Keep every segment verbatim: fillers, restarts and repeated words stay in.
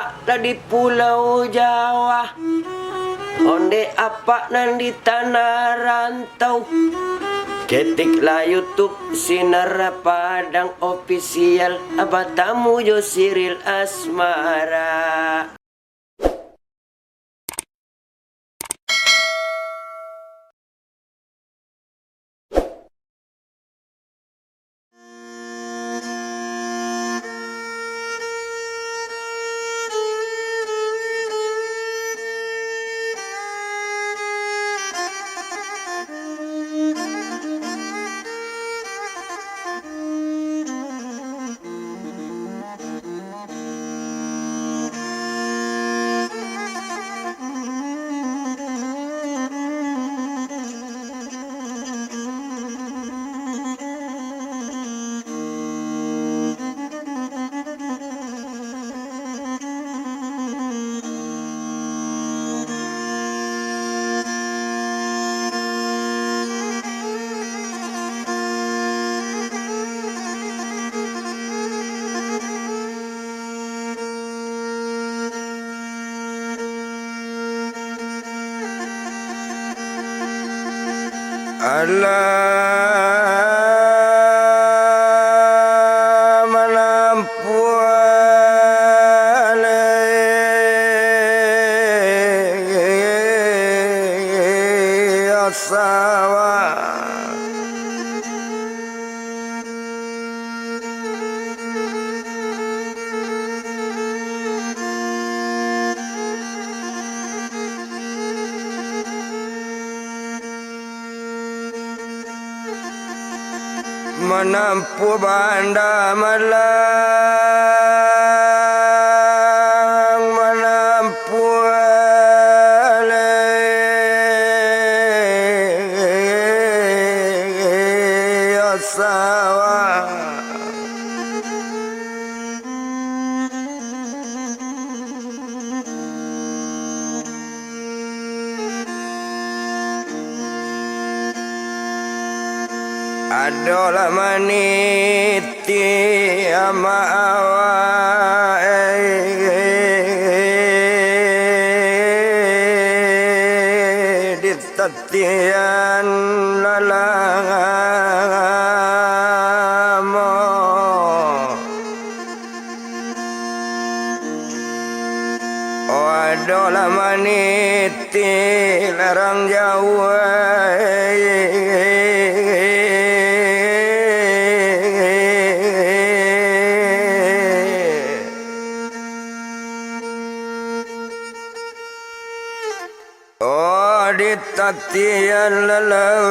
Lah di Pulau Jawa, ondeh apak nan di tanah rantau. Ketiklah YouTube Sinar Padang Official, batamu jo Siril Asmara. Alah manampuah lai asawa. Manampuah Banda Malang, manampuah lai asawa. Adolah maniti amak awak, eh, di tatian lalamo. Oh, adolah maniti larang jauah. Oh, di tatian lalau.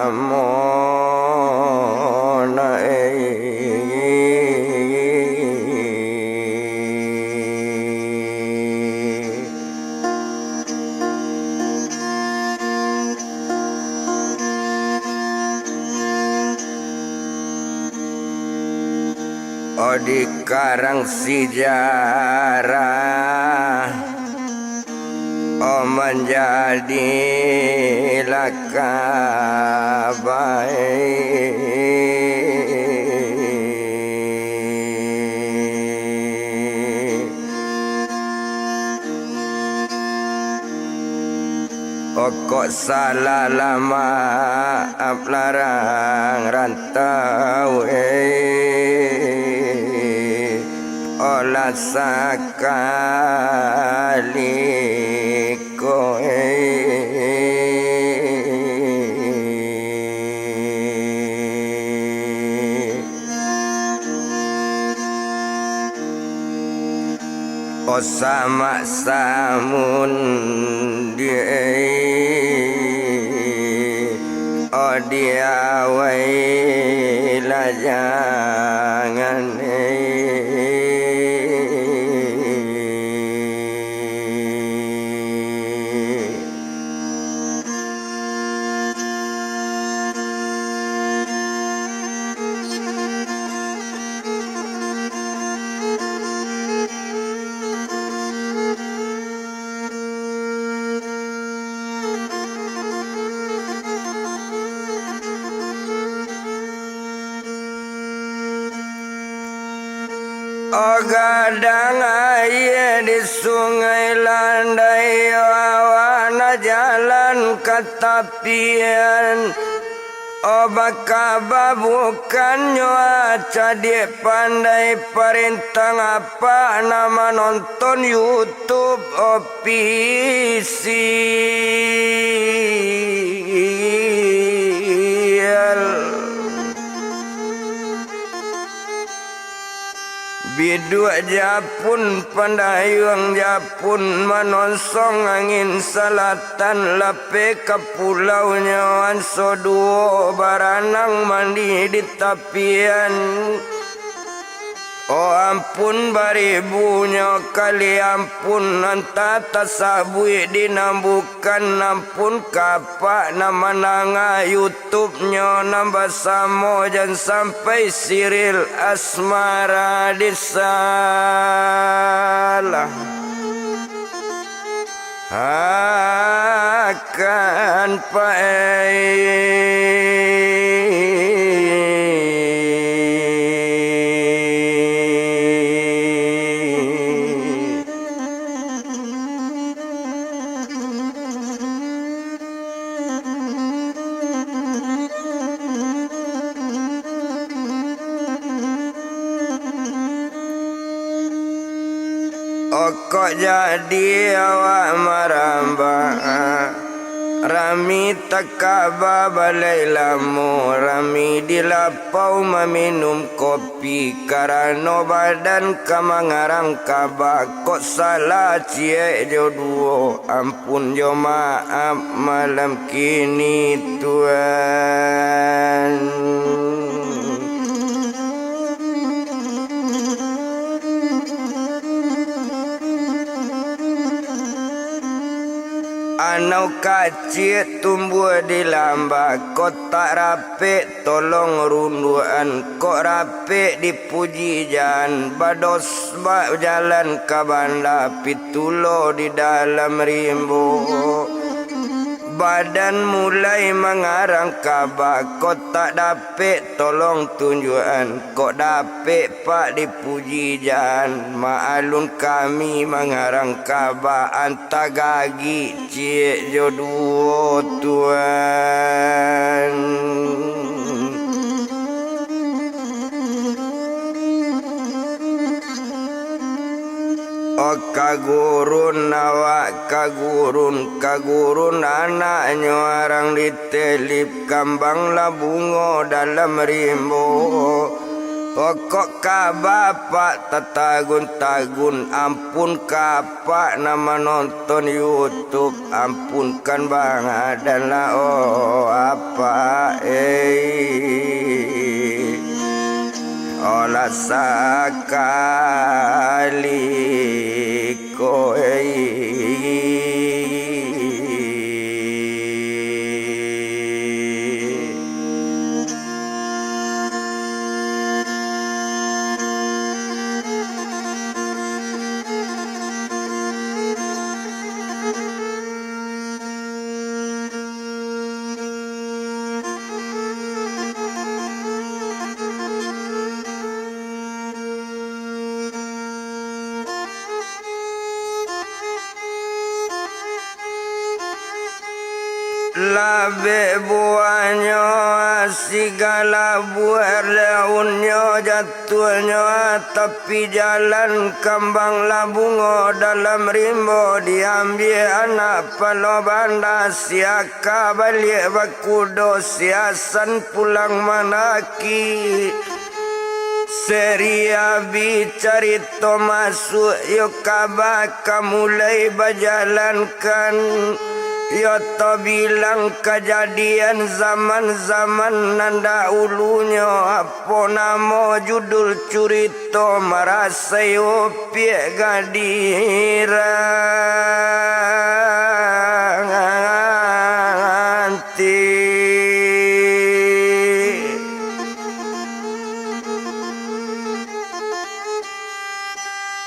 Amona, eh. Oh, dikarang sijarah, oh, manjadi lakabai. Okok salah lah maaf larang rantau, eh, olah sakali ko, eh. O samak samun di, o di awai lah jangan, eh. O gadang aia di Sungai Landai, awak nak jalan ka tapian. O bakaba bukannyo cadiak pandai, parentah apak nak manonton YouTube Official. Biduak Japun, pandayuang Japun, manonsong angin salatan, lapeh ka pulaunyo anso duo, baranang mandi di tapian. O ampun, baribunyo kali ampun, antah tasabuik di nan bukan, ampun ka apak nan mandanga YouTube-nyo nan basamo, jan sampai siril asmara disalah akan pae. Okok jadi awak marambah, rami takaba balai lamo, rami di lapau maminum kopi, karano badan ka mangarang kaba, kok salah ciek jo duo, ampun jo maaf malam kini, Tuan. Anau kaciak tumbuah di lambah, kok tak rapek tolong runduakan, kok rapek dipuji jan, bados bajalan ka banda, pitulo di dalam rimbo. Badan mulai mangarang kaba, kok tak dapek tolong tunjuakan, kok dapek pak dipuji jan, maalun kami mangarang kaba, antah gagik ciek jo duo, Tuan. O ka gurun awak, ka gurun, ka gurun anaknyo arang di telip, kambang lah bungo dalam rimbo. Okok ka bapak tatagun-tagun, ampun ka apak nan manonton YouTube, ampunkan bangadan lah, oh, apak, eh. Olah sakali ko, eh. Labek buahnyo, sigala buah daunnyo, jatuahnyo, tapi jalan kambang lah bungo dalam rimbo, diambiak anak palo banda, sia ka baliak bakudo, sia san pulang manaki. Seri abih carito masuak, iyo kaba ka mulai bajalankan. Iyo tabilang kajadian zaman-zaman nan dahulunyo, apo namo judul curito, marasai opiak gadih ranti.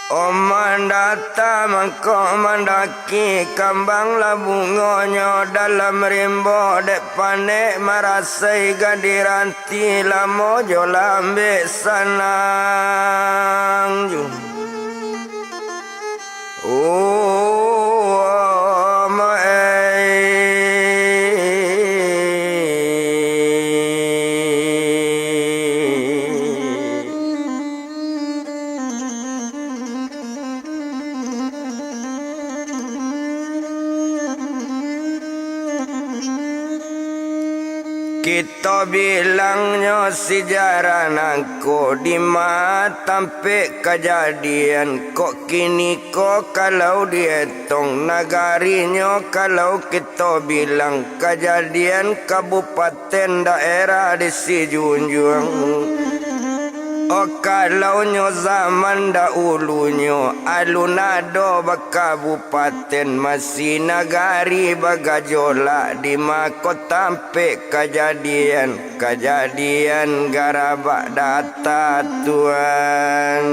Oman data mangko mandaki, kambang lah bungonyo dalam rimbo, dek panek marasai gadih ranti, lamo jo lambek sanang ju. Oh, maai. Kito bilangnyo sejarah nangko, dima tampek kajadian. Kok kiniko kalau dietong nagarinyo, kalau kito bilang kajadian kabupaten daerah di Sijunjuang. Oh, kalaunyo zaman dahulunyo, alun ado bakabupaten, masih nagari bagajolak, dima kok tampek kajadian, kajadian garabak data, Tuan.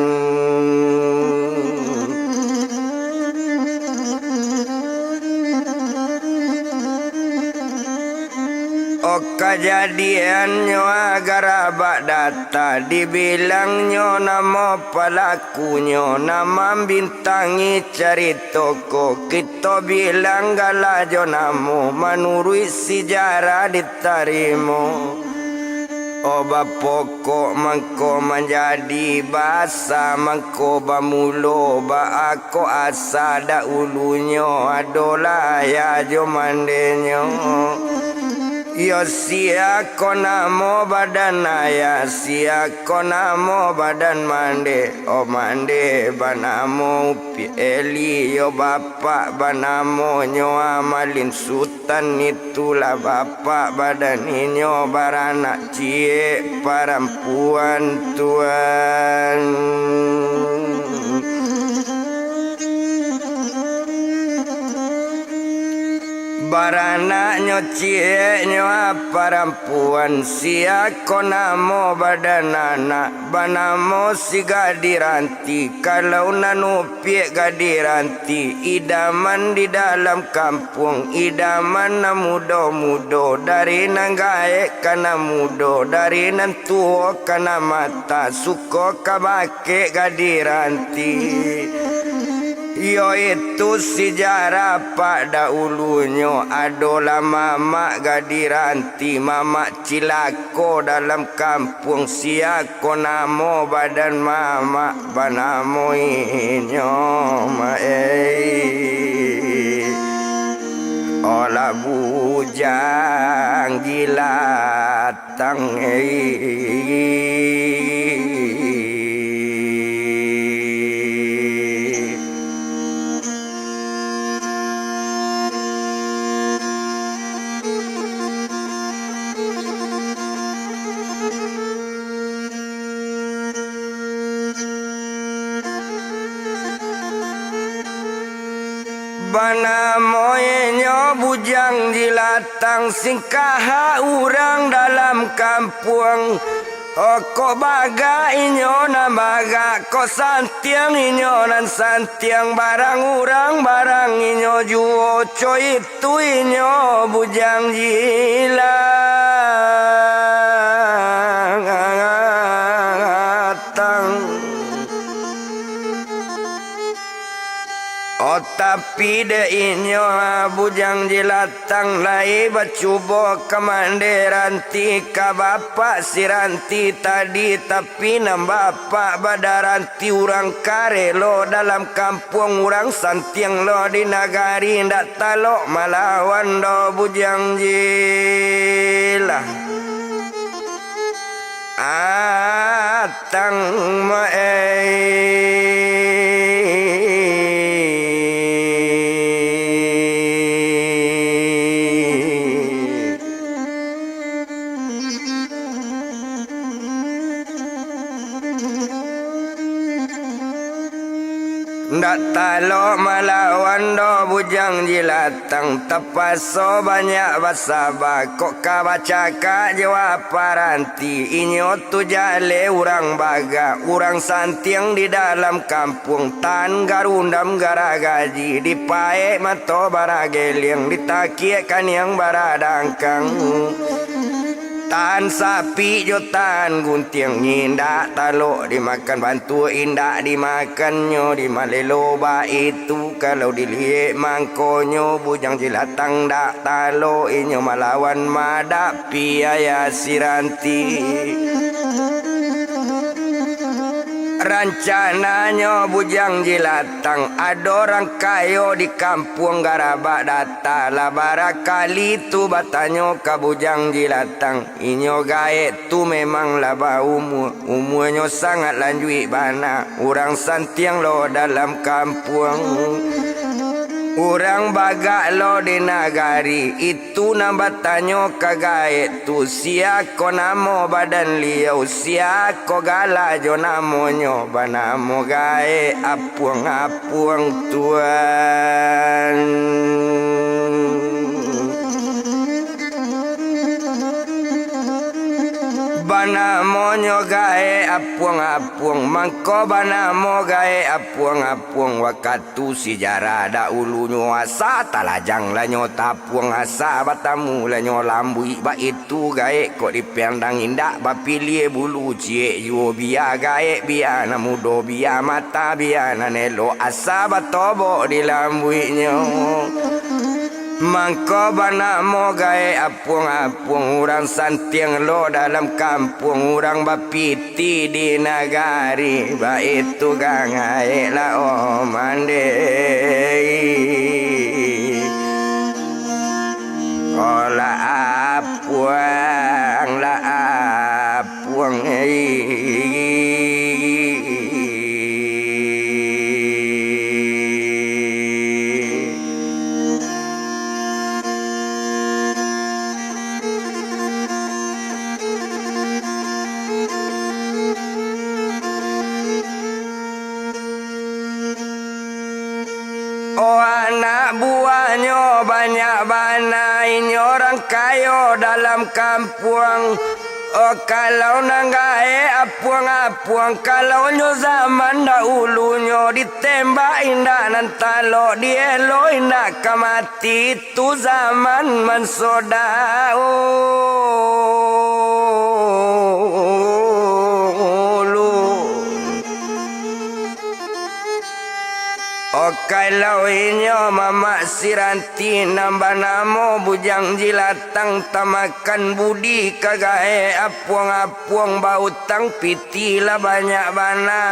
Oh, kajadiannyo garabak data, dibilangnyo namo palakunyo, nan mambintangi carito ko, kito bilang gala jo namo, manuruik sejarah ditarimo. Oh, bapokok mangko manjadi, baasa mangko bamulo, baa kok asa dahulunyo, adolah ayah jo mandenyo. Iyo, sia ko namo badan ayah, sia ko namo badan mande. Oh, mande banamo Upiak Eli, iyo, bapak banamonyo Amalin Sutan. Itulah bapak badan inyo baranak ciek parampuan, Tuan. Baranaknyo cieknyo parampuan, sia ko namo badan anak, banamo si Gadih Ranti. Kalau nan Upiak Gadih Ranti, idaman di dalam kampuang, idaman nan mudo-mudo, dari nan gaek ka nan mudo, dari nan tuo ka nan matang, suko ka bakeh Gadih Ranti. Iyo itu sejarah apak dahulunyo, adolah mamak Gadih Ranti, mamak cilako dalam kampuang, sia ko namo badan mamak, banamo inyo Maai. Olah Bujang Jilatang, ei. Banamo inyo Bujang Jilatang, singkahak urang dalam kampuang. Oh, kok bagak inyo nan bagak, kok santiang inyo nan santiang, barang urang barang inyo juo, co itu inyo Bujang Jilatang. Oh, tapi dek inyo, ah, Bujang Jilatang lai bacubo ka mande Ranti, ka bapak si Ranti tadi, tapi nan bapak badan Ranti urang kareh lo dalam kampuang, urang santiang lo di nagari, ndak talok malawan doh Bujang Jilatang. Atang Maai. Ndak talok malawan doh Bujang Jilatang, tapaso banyak basaba, kok ka bacakak jo Aparanti. Inyo tu jaleh urang bagak, urang santiang di dalam kampuang, tan garundam garagaji, dipaek mato barageliang, ditakiak kaniang baradangkang. Tahan sapik jo tahan guntiang, indak talok dimakan, bantuak indak dimakannyo, dimalelo baitu kalau diliek mangkonyo. Bujang Jilatang ndak talok inyo malawan, madapi ayah si Ranti. Rancananyo Bujang Jilatang, ado urang kayo di kampuang Garabak Data, lah barakali tu batanyo ka Bujang Jilatang. Inyo gaek tu memang lah baumua, umuanyo sangat lanjuik bana, urang santiang lo dalam kampuang, urang bagak lo di nagari. Itu nan batanyo ka gaek tu, sia ko namo badan liau, sia ko gala jo namonyo, banamo gaek Apuang-Apuang, Tuan. Banamonyo gaek Apuang-Apuang, mangko banamo gaek Apuang-Apuang. Wakatu sijarah daulunyo, asa talajang lah nyo tapuang, asa batamu lah nyo lambuik, baitu gaek kok dipandang indak, bapiliah bulu ciek juo, bia gaek bia nan mudo, bia mata bia nan elok, asa batobok di lambuiknyo. Mangko banamo gaek Apuang-Apuang, urang santiang lo dalam kampuang, urang bapiti di nagari, baitu gaek lah omandeh. Oh lah Apuang, lah Apuang. Oh, anak buahnyo banyak bana, inyo urang kayo dalam kampuang. Oh, kalau nan gaek Apuang-Apuang, kalau nyo zaman daulunyo, ditembak indak nan talok, dielo indak ka mati, tu zaman manso daulu. Okai lo inyo mamak si Ranti nan banamo Bujang Jilatang, tamakan budi ka gaek Apuang-Apuang, bautang piti lah banyak bana.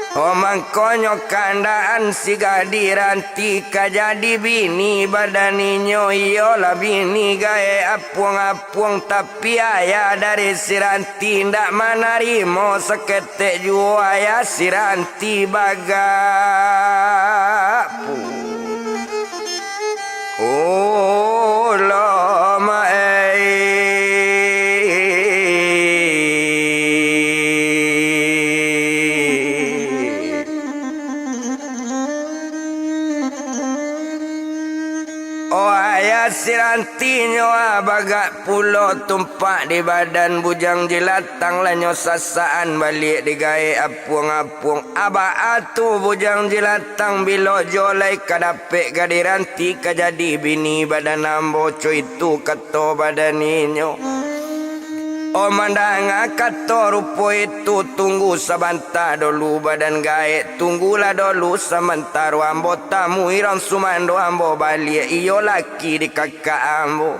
Oh, mangkonyo kaandaan si gadih Ranti ka jadi bini badan inyo, iyolah bini gaek Apuang-Apuang, tapi ayah dari si Ranti indak manarimo saketek juo, ayah si Ranti bagak pu. Oh, lama, eh. Oh, ayah si Ranti nyo, ah, bagak pulo tumpak di badan Bujang Jilatang, lah nyo sasaan baliak digaek Apuang-Apuang. Abah atu Bujang Jilatang, bilo juo lai ka dapek gadih Ranti ka jadi bini badan ambo, co itu kato badan inyo. Oh, mandanga kato rupo itu, tunggu sabanta dulu badan gaek, tunggulah dulu samantaro, ambo tamui urang sumando ambo baliak, iyo laki di kakak ambo.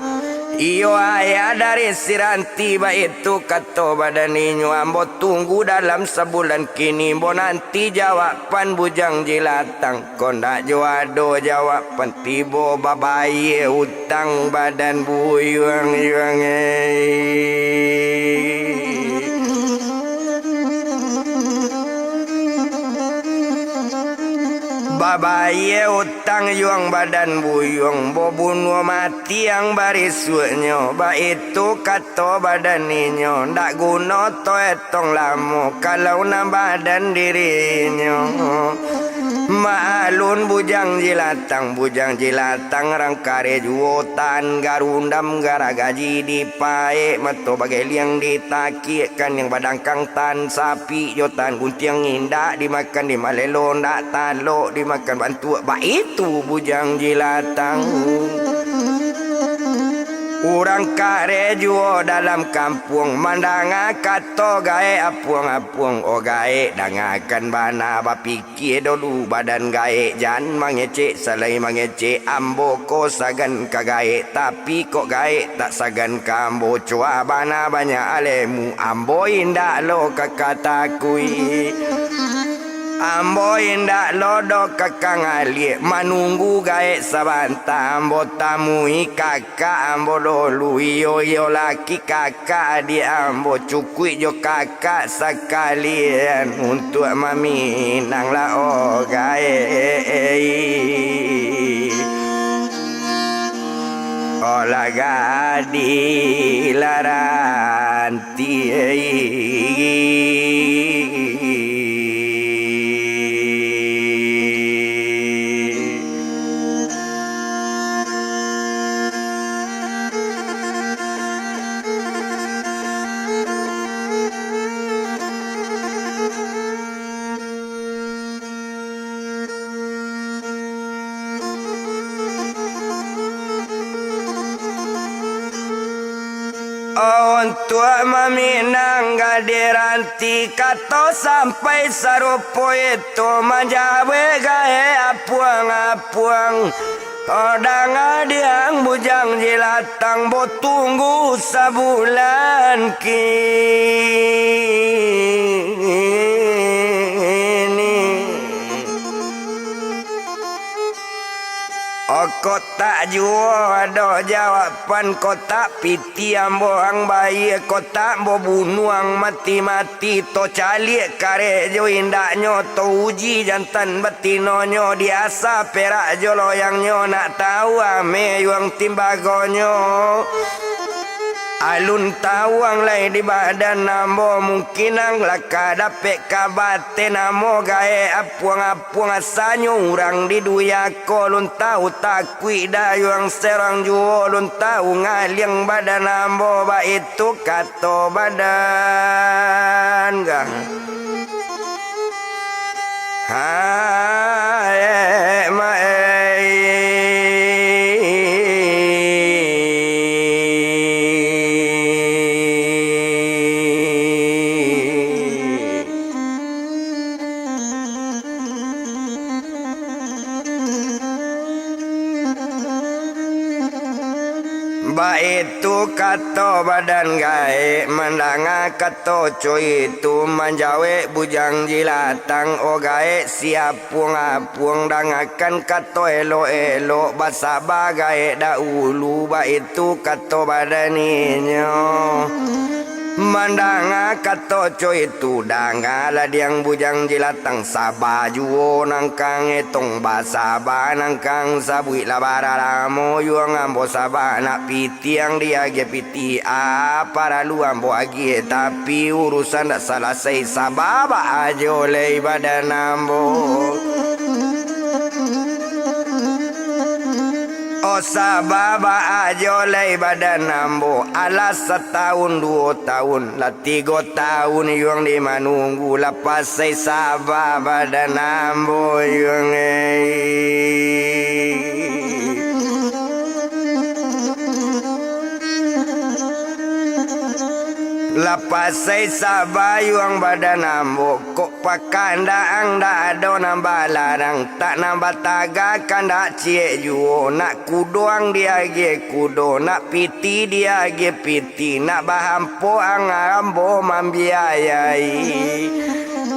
Iyo ayah dari si Ranti, baitu kato badan inyo, ambo tunggu dalam sabulan kini, ambo nanti jawaban Bujang Jilatang. Kok ndak jo ado jawaban, tibo babayia utang badan buyuang-yuang, eh. Babayia utang yuang badan buyuang, babunuah mati ang barisuaknyo, baitu kato badan inyo, ndak guno toh etong lamo, kalau nan badan dirinyo. Maklun bujang jilatang, bujang jilatang rang kareh juo, tan garundam garagaji dipaek, mato bageliang ditakiak, kaniang badangkang tan sapik, jo tan guntiang indak dimakan, dimalelo ndak talok, dimakan bantuak, baitu bujang jilatang. Urang kareh juo dalam kampuang, mandanga kato gaek apuang-apuang, o gaek dangakan bana, bapikia dolu badan gaek, jan mangecek, salai mangecek, ambo ko sagan ka gaek, tapi kok gaek tak sagan ka ambo, cua bana banyak alemu, ambo indak lo ka katakuik. Ambo indak lo doh ka kangaliak, manunggu gaek sabanta, ambo tamui kakak ambo dolu, iyo, iyo laki kakak adiak ambo, cukuik jo kakak sakalian, untuak maminang lah o gaek. Olah gadih laran Untuak maminang gadih ranti, kato sampai sarupo itu, manjawek gaek apuang-apuang. Odang adiang bujang jilatang, botunggu sabulan kini. O kotak juo ado jawaban, kotak piti ambo ang bayia, kotak ambo bunuang mati-mati, to caliak kareh jo indaknyo, to uji jantan batinonyo, diasa perak jo loyangnyo, nak tahu ame yuang timbagonyo. Alun tawang lai di badan ambo, mungkin ang lah ka dapek kaba. Te namo gaek apuang-apuang, asanyo urang di dunia ko, lun tahu takuik dayuang serang juo, lun tahu ngaliang badan ambo, baitu kato badan gah. Hai, ma-, eh. Baitu kato badan gaek, mandanga kato co itu, manjawek bujang jilatang, o gaek siapuang-apuang, dangakan kato elok-elok, basaba gaek dahulu, baitu kato badan inyo. Mandanga kato co itu, dangalah diang bujang jilatang, saba juo nangkang etong, basaba nangkang sabuik, lah bara lamo yuang ambo saba, nak pitiang diagiah piti, a paralu ambo agiah, tapi urusan dak salasai, saba baa jo lai badan ambo. O saba baa jo lai badan ambo, alah satahun duo tahun, lah tigo tahun yuang di manunggu, lah pasai saba badan ambo yuang, eh. Lah pasai saba yuang badan ambo, kok pakandak ang dak ado nan balarang, tak nan bataga kandak ciek juo, nak kudo ang diagiah kudo, nak piti diagiah piti, nak bahampo ang ambo mambiayai.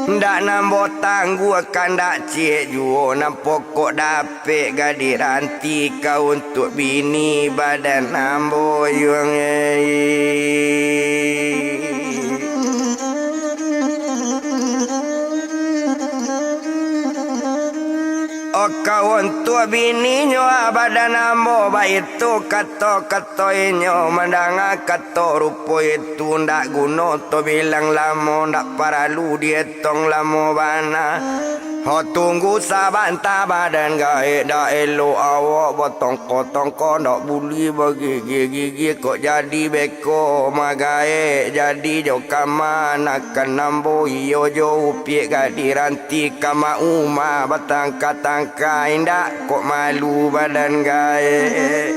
Ndak nan ambo tangguah kandak ciek juo, nan pokok dapek gadih ranti ka untuak bini badan ambo yuang, eh. O ka untuak bininyo, ah, badan ambo, baitu kato-kato inyo, mandanga kato rupo itu, ndak guno to bilang lamo, ndak paralu dietong lamo bana. Ho tunggu sabanta, badan gaek dak elok, awak batangka-tangka, dak bulih bagigik-gigik, kok jadi beko magaek, jadi jo kama anakan ambo, iyo jo upiak gadih ranti, kama umah batangka-tangka, indak kok malu badan gaek.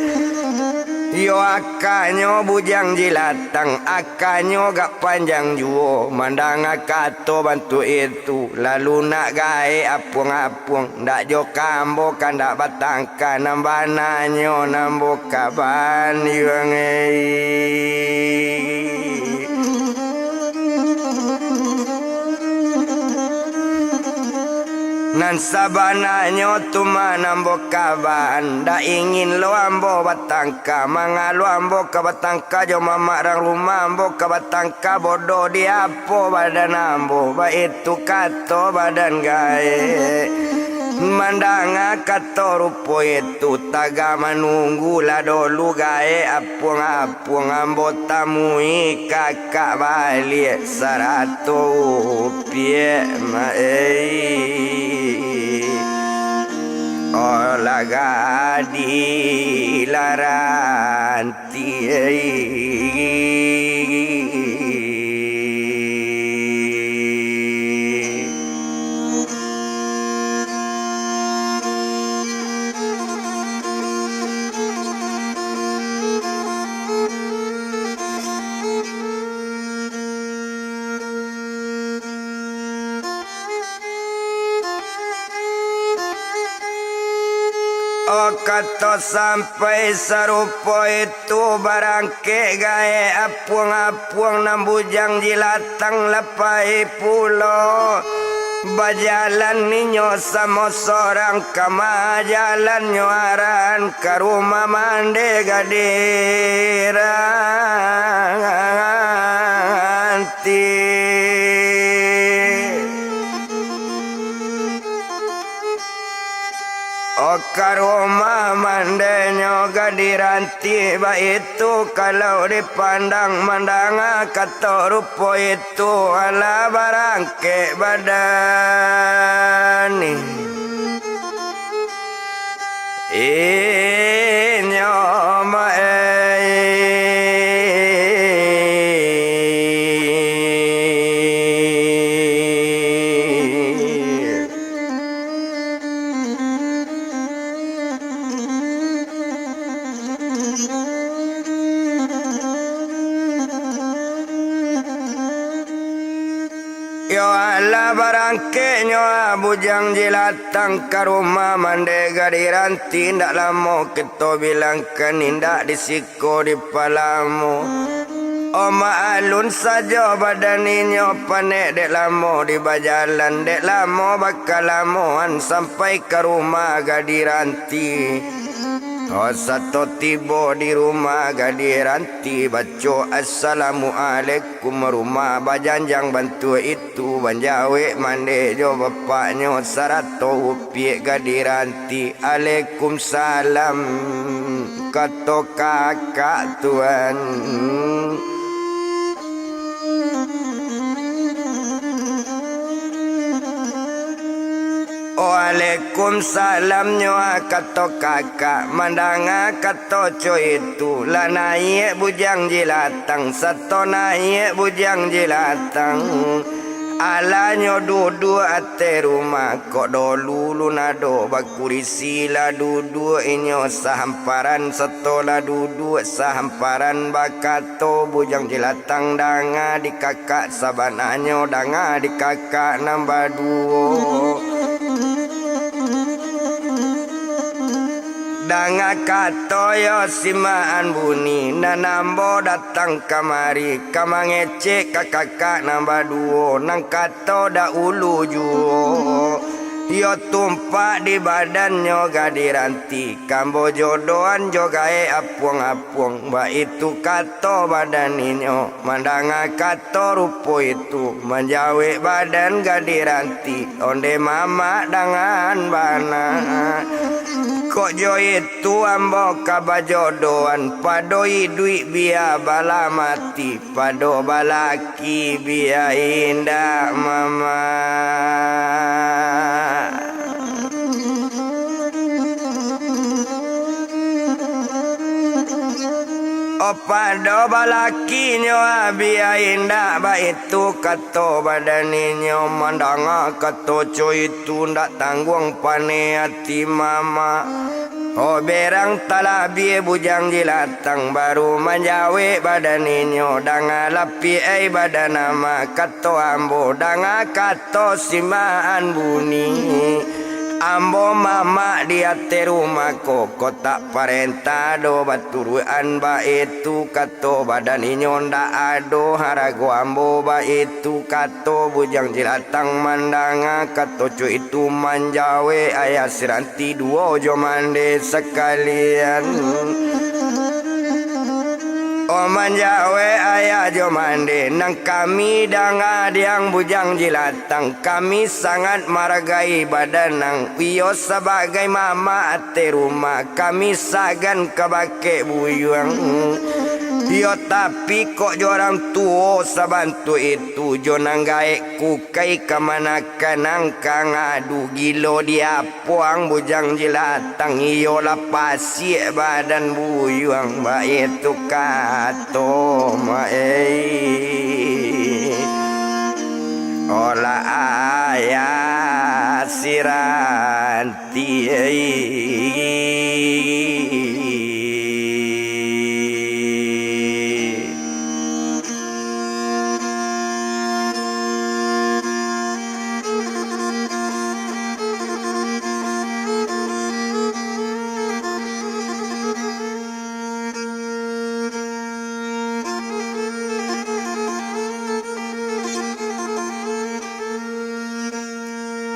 Iyo akanyo bujang jilatang, akanyo agak panjang juo, mandanga kato bantuak itu, lalu nak gaek apuang-apuang, ndak jo ka ambo kandak batangka, nan bananyo nan ambo kaban, yuang ei. Nan sabananyo tu mah nan ambo kaban, ndak ingin lo ambo batangka, mangalo ambo ka batangka jo mamak rang rumah, ambo ka batangka bodoh di apo badan ambo, baitu kato badan gaek. Mandanga kato rupo itu, taga manunggu lah dolu gaek apuang-apuang, ambo tamui kakak baliak sarato upiak ma ei. Olah gadih laran Oh, kato sampai sarupo itu, barangkek gaek apuang-apuang, nan bujang jilatang lah pai pulo. Bajalan inyo samo sorang, kama jalannyo arahan ka rumah mande gadih ranti. Oh, ka rumah mandenyo gadih ranti, baitu kalau dipandang, mandanga kato rupo itu, alah barangkek badan inyo ma ei. Yo alah, barangkeknyo ah bujang jilatang ka rumah mande gadih ranti, indak lamo kito bilangkan, indak di siko di palamo. Omak alun sajo badan inyo panek, dek lamo di bajalan, dek lamo bakalamoan sampai ka rumah gadih ranti. Oh, sato tibo di rumah gadih ranti, baco assalamualaikum, rumah bajanjang bantuak itu, manjawek mande jo bapaknyo sarato upiak gadih ranti. Alaikumsalam, kato kakak tuan. Waalaikumsalam nyo ah, kato kakak, mandanga kato co itu, lah naiak bujang jilatang, sato naiak bujang jilatang. Alah nyo duduak ateh rumah, kok dolu lun ado bakurisi, lah duduak inyo sahamparan, sato lah duduak sahamparan, bakato bujang jilatang, danga di kakak sabananyo, danga di kakak nan baduo. Danga kato yo simaan bunyi, nan ambo datang kamari, ka mangecek ka kakak nan baduo, nan kato dahulu juo. Iyo tumpak di badannyo gadih ranti, ka ambo jodoan jo gaek apuang-apuang, baitu kato badan inyo. Mandanga kato rupo itu, manjawek badan gadih ranti, onde mamak dangan bana. Kok jo itu ambo ka bajodoan, pado iduik bia bala mati, pado balaki bia indak mamak. Pado balakinyo abih indak baitu kato badan inyo, mandanga kato co itu ndak tangguang paneh ati mamak. Oh berang talabiah bujang jilatang, baru manjawek badan inyo, danga lapiak ai badan amak, kato ambo, danga kato simaan bunyi. Ambo mamak di ateh rumah ko, kok tak parentah doh baturuikan baitu kato badan inyo, ndak ado harago ambo baitu kato bujang jilatang, mandanga kato co itu manjawek ayah siranti duo jo mande sakalian. Oh manjawek ayah jo mande, nan kami danga diang bujang jilatang, kami sangat mahargai badan ang, iyo sabagai mamak ateh rumah, kami sagan ka bakeh buyuang. Iyo tapi kok jo urang tuo sabantuak itu, jo nan gaek kukai kamanakan ang ka ngadu, gilo di apo ang bujang jilatang, iyo lah pasiak badan buyuang, baitu kato mak ei. Olah ayah siranti ei.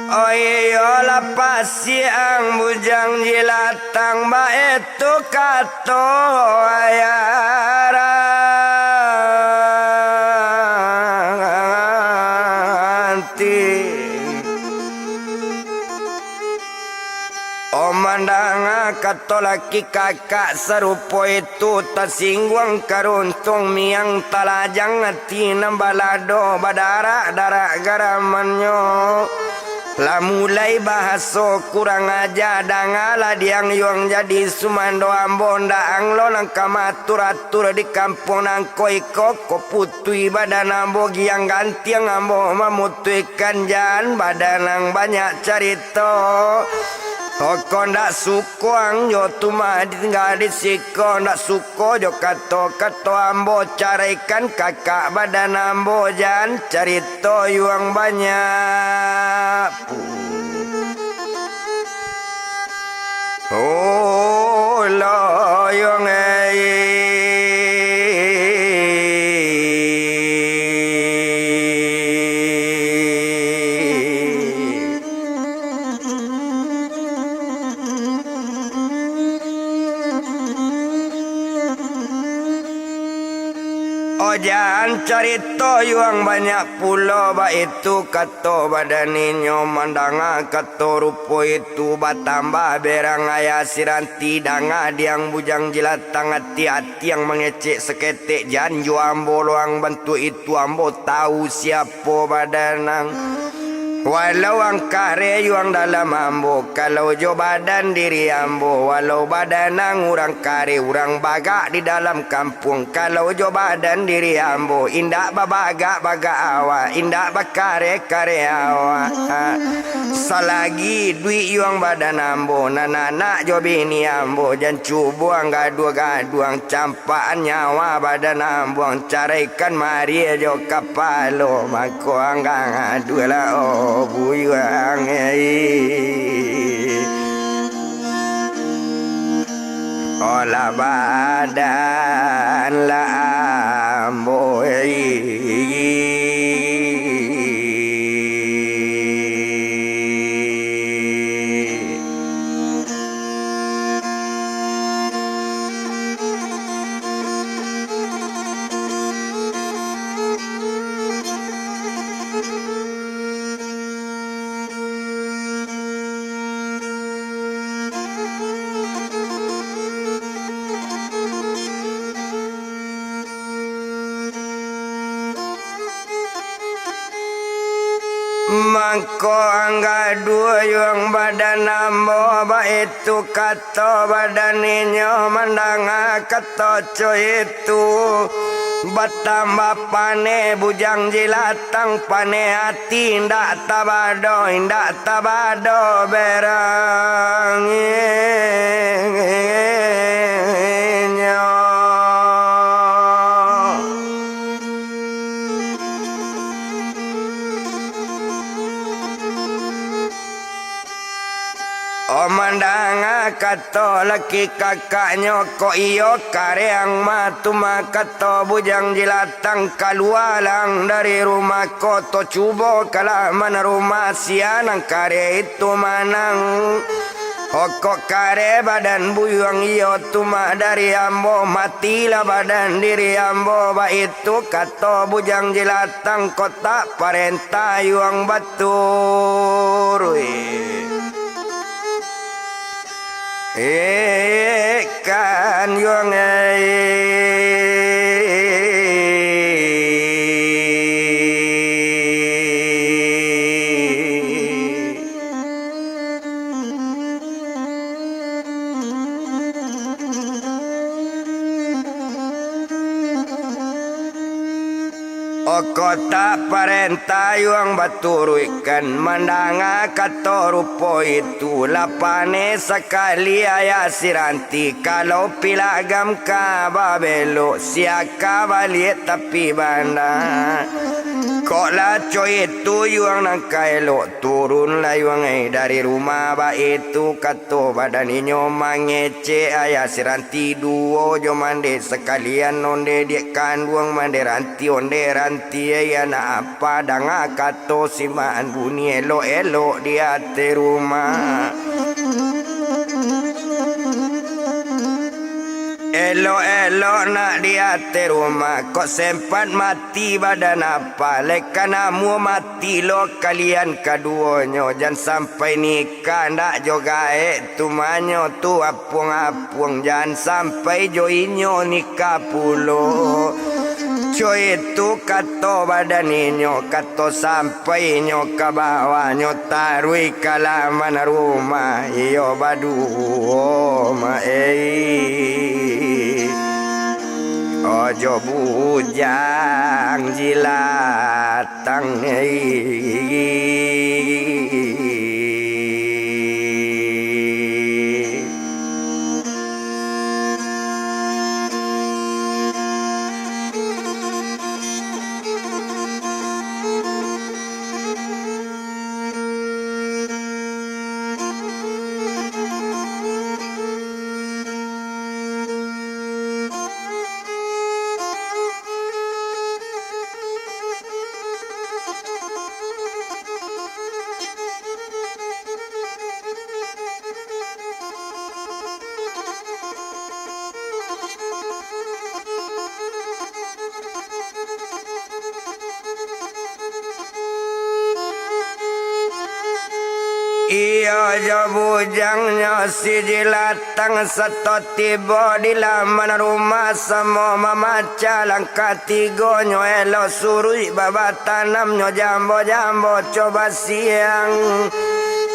Oh iyolah pasiang bujang jilatang, baitu kato ayah ranti. Oh mandanga kato laki kakak sarupo itu, tasingguang karuntuang miang, talajang ati nan balado, badarak-darak garamannyo. Lah mulai bahaso kurang aja, dangalah diang yuang jadi sumando ambo, ndak ang lo nan ka maatur-atur di kampuang nangko iko, ko putuih badan ambo, giang gantiang ambo mamutuihkan, jan badan ang banyak carito. Oko ndak suko ang jo tumah ditingga di siko, ndak suko jo kato-kato ambo, caraikan kakak badan ambo, jan carito yuang banyak. Oh, loyong ei. Ojan carito yuang banyak pulo, baitu kato badan inyo, mandanga kato rupo itu batambah berang ayah siranti, danga diang bujang jilatang, ati-ati ang mangecek saketek, jan jo ambo lo ang bantuak itu, ambo tahu siapo badan ang. Walau ang kareh yuang dalam ambo, kalau jo badan diri ambo, walau badan ang urang kareh, urang bagak di dalam kampuang, kalau jo badan diri ambo, indak babagak-bagak awak, indak bakareh-kareh awak. Salagi iduik yuang badan ambo, nan anak jo bini ambo, jan cubo ang gaduah-gaduah, ang cam- Pakan nyawa badan ambo ang caraikan mariah jo kapalo, mako anggang adulah, oh, buyuang, eh. Olah badan lah ambo, eh. Mangko anggaduah yuang badan ambo, baitu kato badan inyo mandanga kato co itu. Batambah paneh bujang jilatang, paneh ati indak tabado, indak tabado berang inyo. Oh, mandanga kato laki kakaknyo, kok iyo kareang mah tu mah kato bujang jilatang, kalua lang dari rumah ko to, cubo kalah manarumah sia nan kare itu manang. Okok kare badan buyuang iyo tu mah dari ambo, matilah badan diri ambo, baitu kato bujang jilatang, kok tak parentah yuang baturuik. Eh, kan yuang, eh. Okok tak parentah yuang baturuikkan, mandanga kato rupo itu, lah paneh sakali ayah si Ranti, kalau pilagam ka babelok, sia ka baliak tapi banda. Kok lah co itu yuang nan ka elok, turunlah yuang ai dari rumah, baitu kato badan inyo mangecek ayah si Ranti duo jo mande sakalian onde diak kanduang mande Ranti, onde Ranti ai anak apa, danga kato si maan bunyi elok-elok di ateh rumah. Elok-elok nak di ateh rumah, kok sempat mati badan apa, lai ka namuah mati lo kalian kaduonyo, jan sampai nikah ndak jo gaek tu manyo tu apuang-apuang, jan sampai jo inyo nikah pulo. Co itu kato badan inyo, kato sampai inyo ka bawah, nyo taruih ka laman rumah, iyo baduo ma ei. Ojo bujang jilatang ei. Iyo jo bujangnyo si jilatang sato tibo di laman rumah, samo mamacah langkah tigonyo, elok suruik babatanam nyo jambo-jambo coba siang.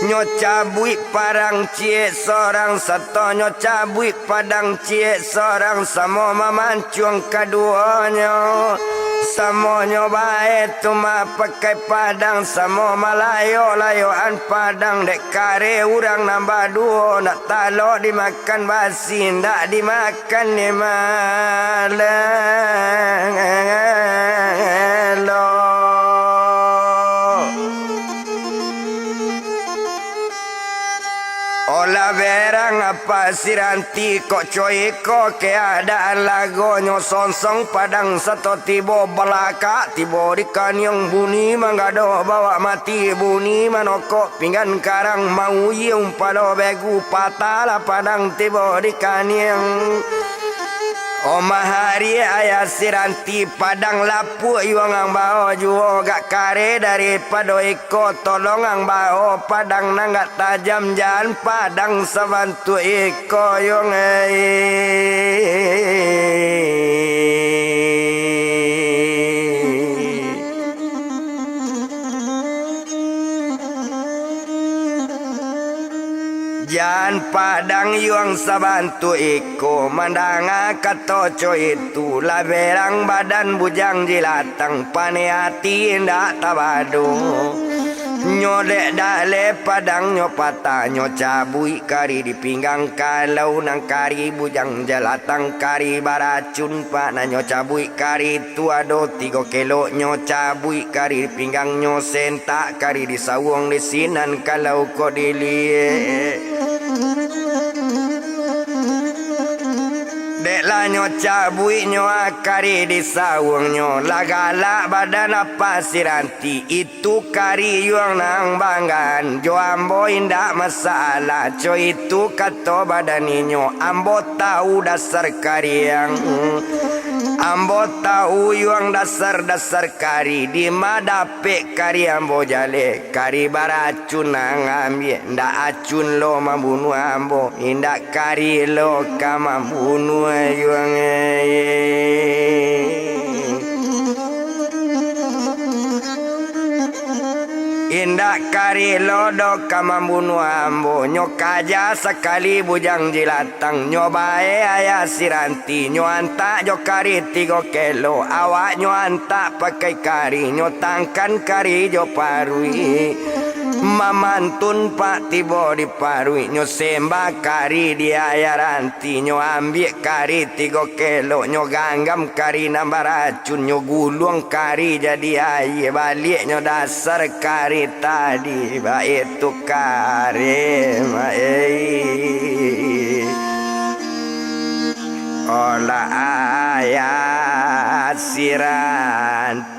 Nyo cabuik parang ciek sorang, sato nyo cabuik padang ciek sorang, samo mamancuang kaduonyo. Samonyo bae tu mah pakai padang, samo malayo-layoan padang, dek kare urang nan baduo, nak talok dimakan basi, ndak dimakan di malelo. Olah berang apa si Ranti kok co iko keadaan lagonyo, songsong padang sato tibo balakak, tibo di kaniang bunyi manggadok bawak mati, bunyi manokok pinggan karang, mauyiung palo begu, patahlah padang tibo di kaniang. Omah ari ayah si Ranti, padang lapuak yuang ang bao juo, gak kare daripado iko, tolong ang bao padang nan gak tajam, jan padang sabantuak iko yuang ai. Jan padang yuang sabantuak iko, mandanga kato co itu, lah berang badan bujang jilatang, paneh ati indak tabado. Nyo dek daleh padang nyo patah, nyo cabuik kari di pinggang, kalau nan kari bujang jilatang, kari bara- cun pak, nan nyo cabuik kari tu ado tigo kelok, nyo cabuik kari di pinggang, nyo sentak kari di sawuang di sinan kalau kok diliek. Dek lah nyo cabuik nyo kari di sawuang, nyo lah galak badan apa siranti. Tu kari yuang nan banggaan, jo ambo indak masalah, co itu kato badan inyo, ambo tahu dasar kariang. Ambo tahu yuang dasar-dasar kari, di ma dapek kari ambo jaleh, kari baracun nan ambiak, ndak acun lo mambunuah ambo, indak kari lo ka mambunuah yuang. Indak kari lo doh ka mambunuah ambo, nyo kaja sakali bujang jilatang, nyo bae ayah siranti, nyo antak jo kari tigo kelo, awak nyo antak pakai kari, nyo tangkan kari jo paruik, mamantun pak tibo di paruik, nyo sembah kari di ayah ran- Ti nyo ambiak kari tigo kelok, nyo ganggam kari nan baracun, nyo guluang kari jadi aia, baliak nyo dasar kari tadi, baitu kari, maei. Olah ayah siran.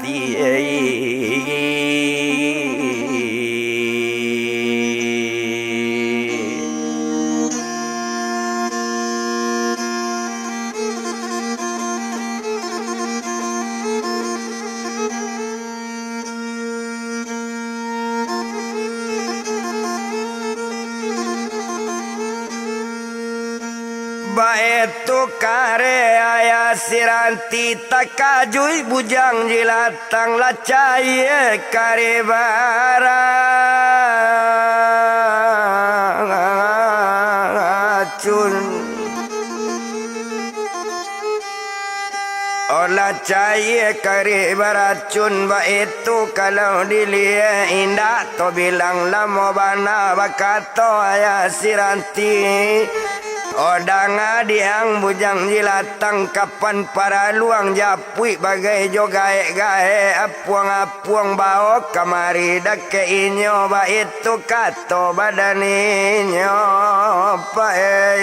Baitu kare ayah siranti, takajuik bujang jilatang, lah cayie kare baracun. Olah cayie kari baracun, baitu kalau diliek, indak tabilang lamo bana bakato ayah siranti. Odang adiang bujang jilatang, kapan paraluang japuik bagai jo gaek-gaek, apuang-apuang bao kamari dakek inyo, baitu kato badan inyo. Pai.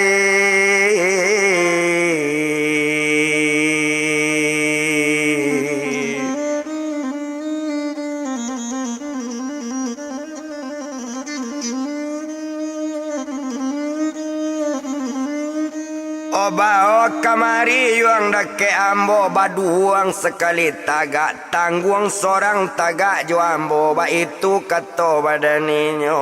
Obaok kamari yuang dakek ambo, baduang sakali tagak, tangguang sorang tagak jo ambo, baitu kato badan inyo.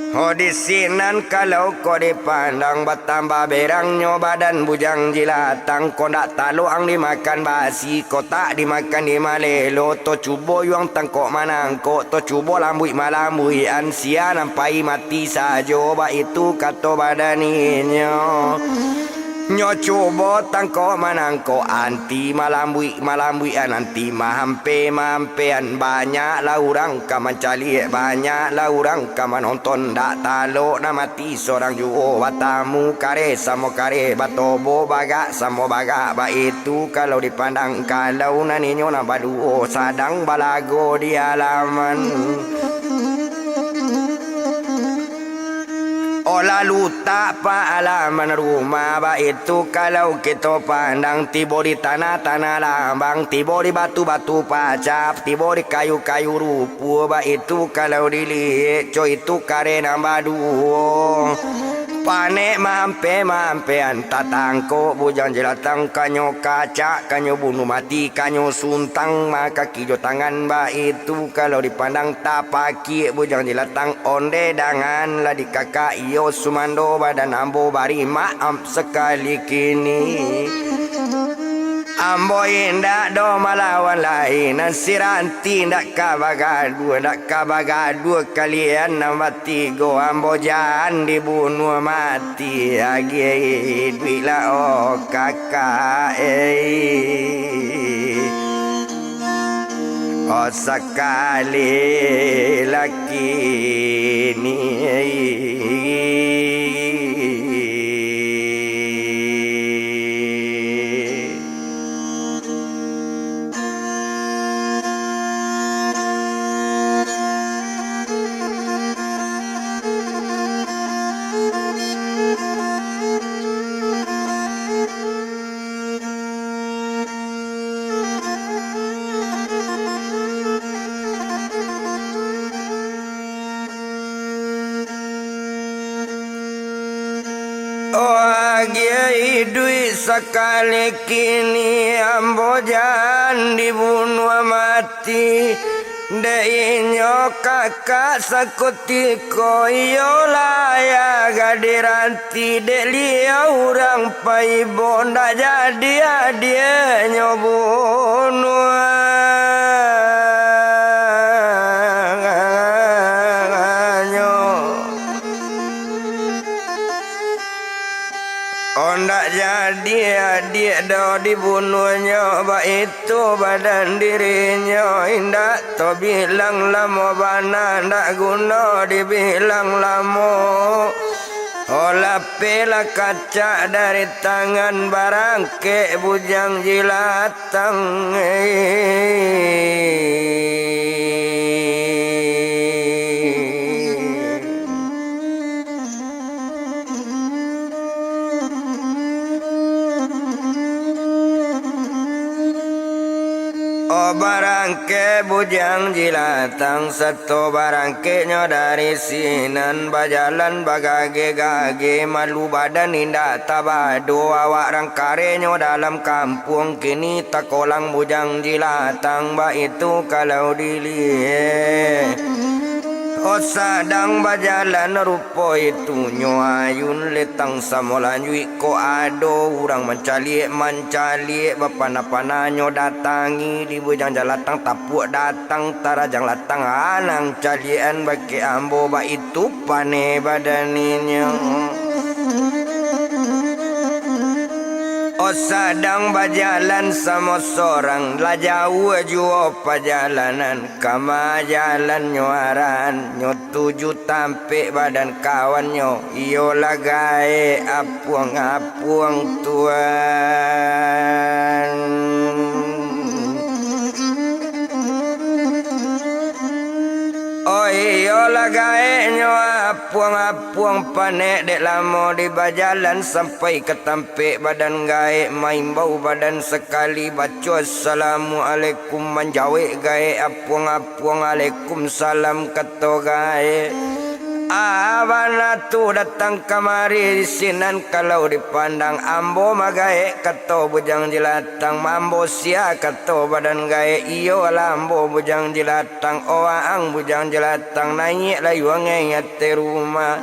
Ho di sinan kalau ko dipandang, batambah berangnyo badan bujang jilatang, ko ndak talok ang dimakan basi, ko tak dimakan di malelo, to cubo yuang tangkok manangkok, to cubo lambuik malambuikan, sia nan pai mati sajo, baitu kato badan inyo. Nyo cubo tangkok manangkok, anti malambuik malambuikan, anti mahampe mahampean, banyaklah urang ka mancaliak, banyaklah urang ka manonton, ndak talok nan mati sorang juo, batamu kare samo kare, batobo bagak samo bagak, baitu kalau dipandang, kalau nan inyo nan baduo sadang balago di alaman. Olah lutak pa alaman rumah, baitu kalau kito pandang, tibo di tanah-tanah lambang, tibo di batu-batu pacah, tibo di kayu-kayu rupuah, baitu kalau diliek, co itu kare nan baduo. Panek maampe-maampean, tatangkok bujang jelatang, kanyo kacak, kanyo bunuh mati, kanyo suntang ma kaki jo tangan, baitu kalau dipandang, tapakiak bujang jelatang, onde dangan lah dikakak, iyo sumando badan ambo, bari maaf sakali kini. Ambo indak doh malawan lai, nan si Ranti indak ka bagaduah, indak ka bagaduah kalian nan batigo, ambo jan dibunuah mati, agiah iduiklah, oh kakak, eh. Oh, sakali laki ni. Oh, agiah iduik sakali kini, ambo jan dibunuah mati. Dek inyo kakak sakutiko, iyolah ayah gadih Ranti, dek liau urang paibo, ndak jadi adiaknyo bunuahnyo. Oh, ndak jadi adiak doh dibunuahnyo, baitu badan dirinyo, indak tabilang lamo bana, ndak guno dibilang lamo. Oh, lapehlah kacak dari tangan barangkek Bujang Jilatang. Oh, barangkek Bujang Jilatang, sato barangkeknyo dari sinan, bajalan bagageh-gageh, malu badan indak tabado, awak rang karenyo dalam kampuang, kini takolang Bujang Jilatang, baitu kalau diliek. Oh, sadang bajalan rupo itu, nyo ayun letang samo lanjuik, kok ado urang mancaliak, mancaliak, bapana-pana nyo datangi di Bujang Jilatang, tapuak datang, tarajang latang, anang caliakan bakeh ambo, baitu paneh badan inyo. Oh, sadang bajalan samo sorang, lah jauah juo pajalanan, kama jalannyo arahan, nyo tuju tampek badan kawannyo, iyolah gaek apuang-apuang tuan. Oh, iyolah gaeknyo apuang-apuang panek, dek lamo di bajalan sampai ka tampek badan gaek, maimbau badan sakali, baco assalamualaikum, manjawek gaek apuang-apuang, "Waalaikumsalam," kato gaek. Ah, bana tu datang kamari di sinan, kalau dipandang ambo mah gaek, kato Bujang Jilatang, "Ambo sia?" kato badan gaek, "Iyolah ambo Bujang Jilatang, oh waang Bujang Jilatang, naiaklah yuang ai ateh rumah."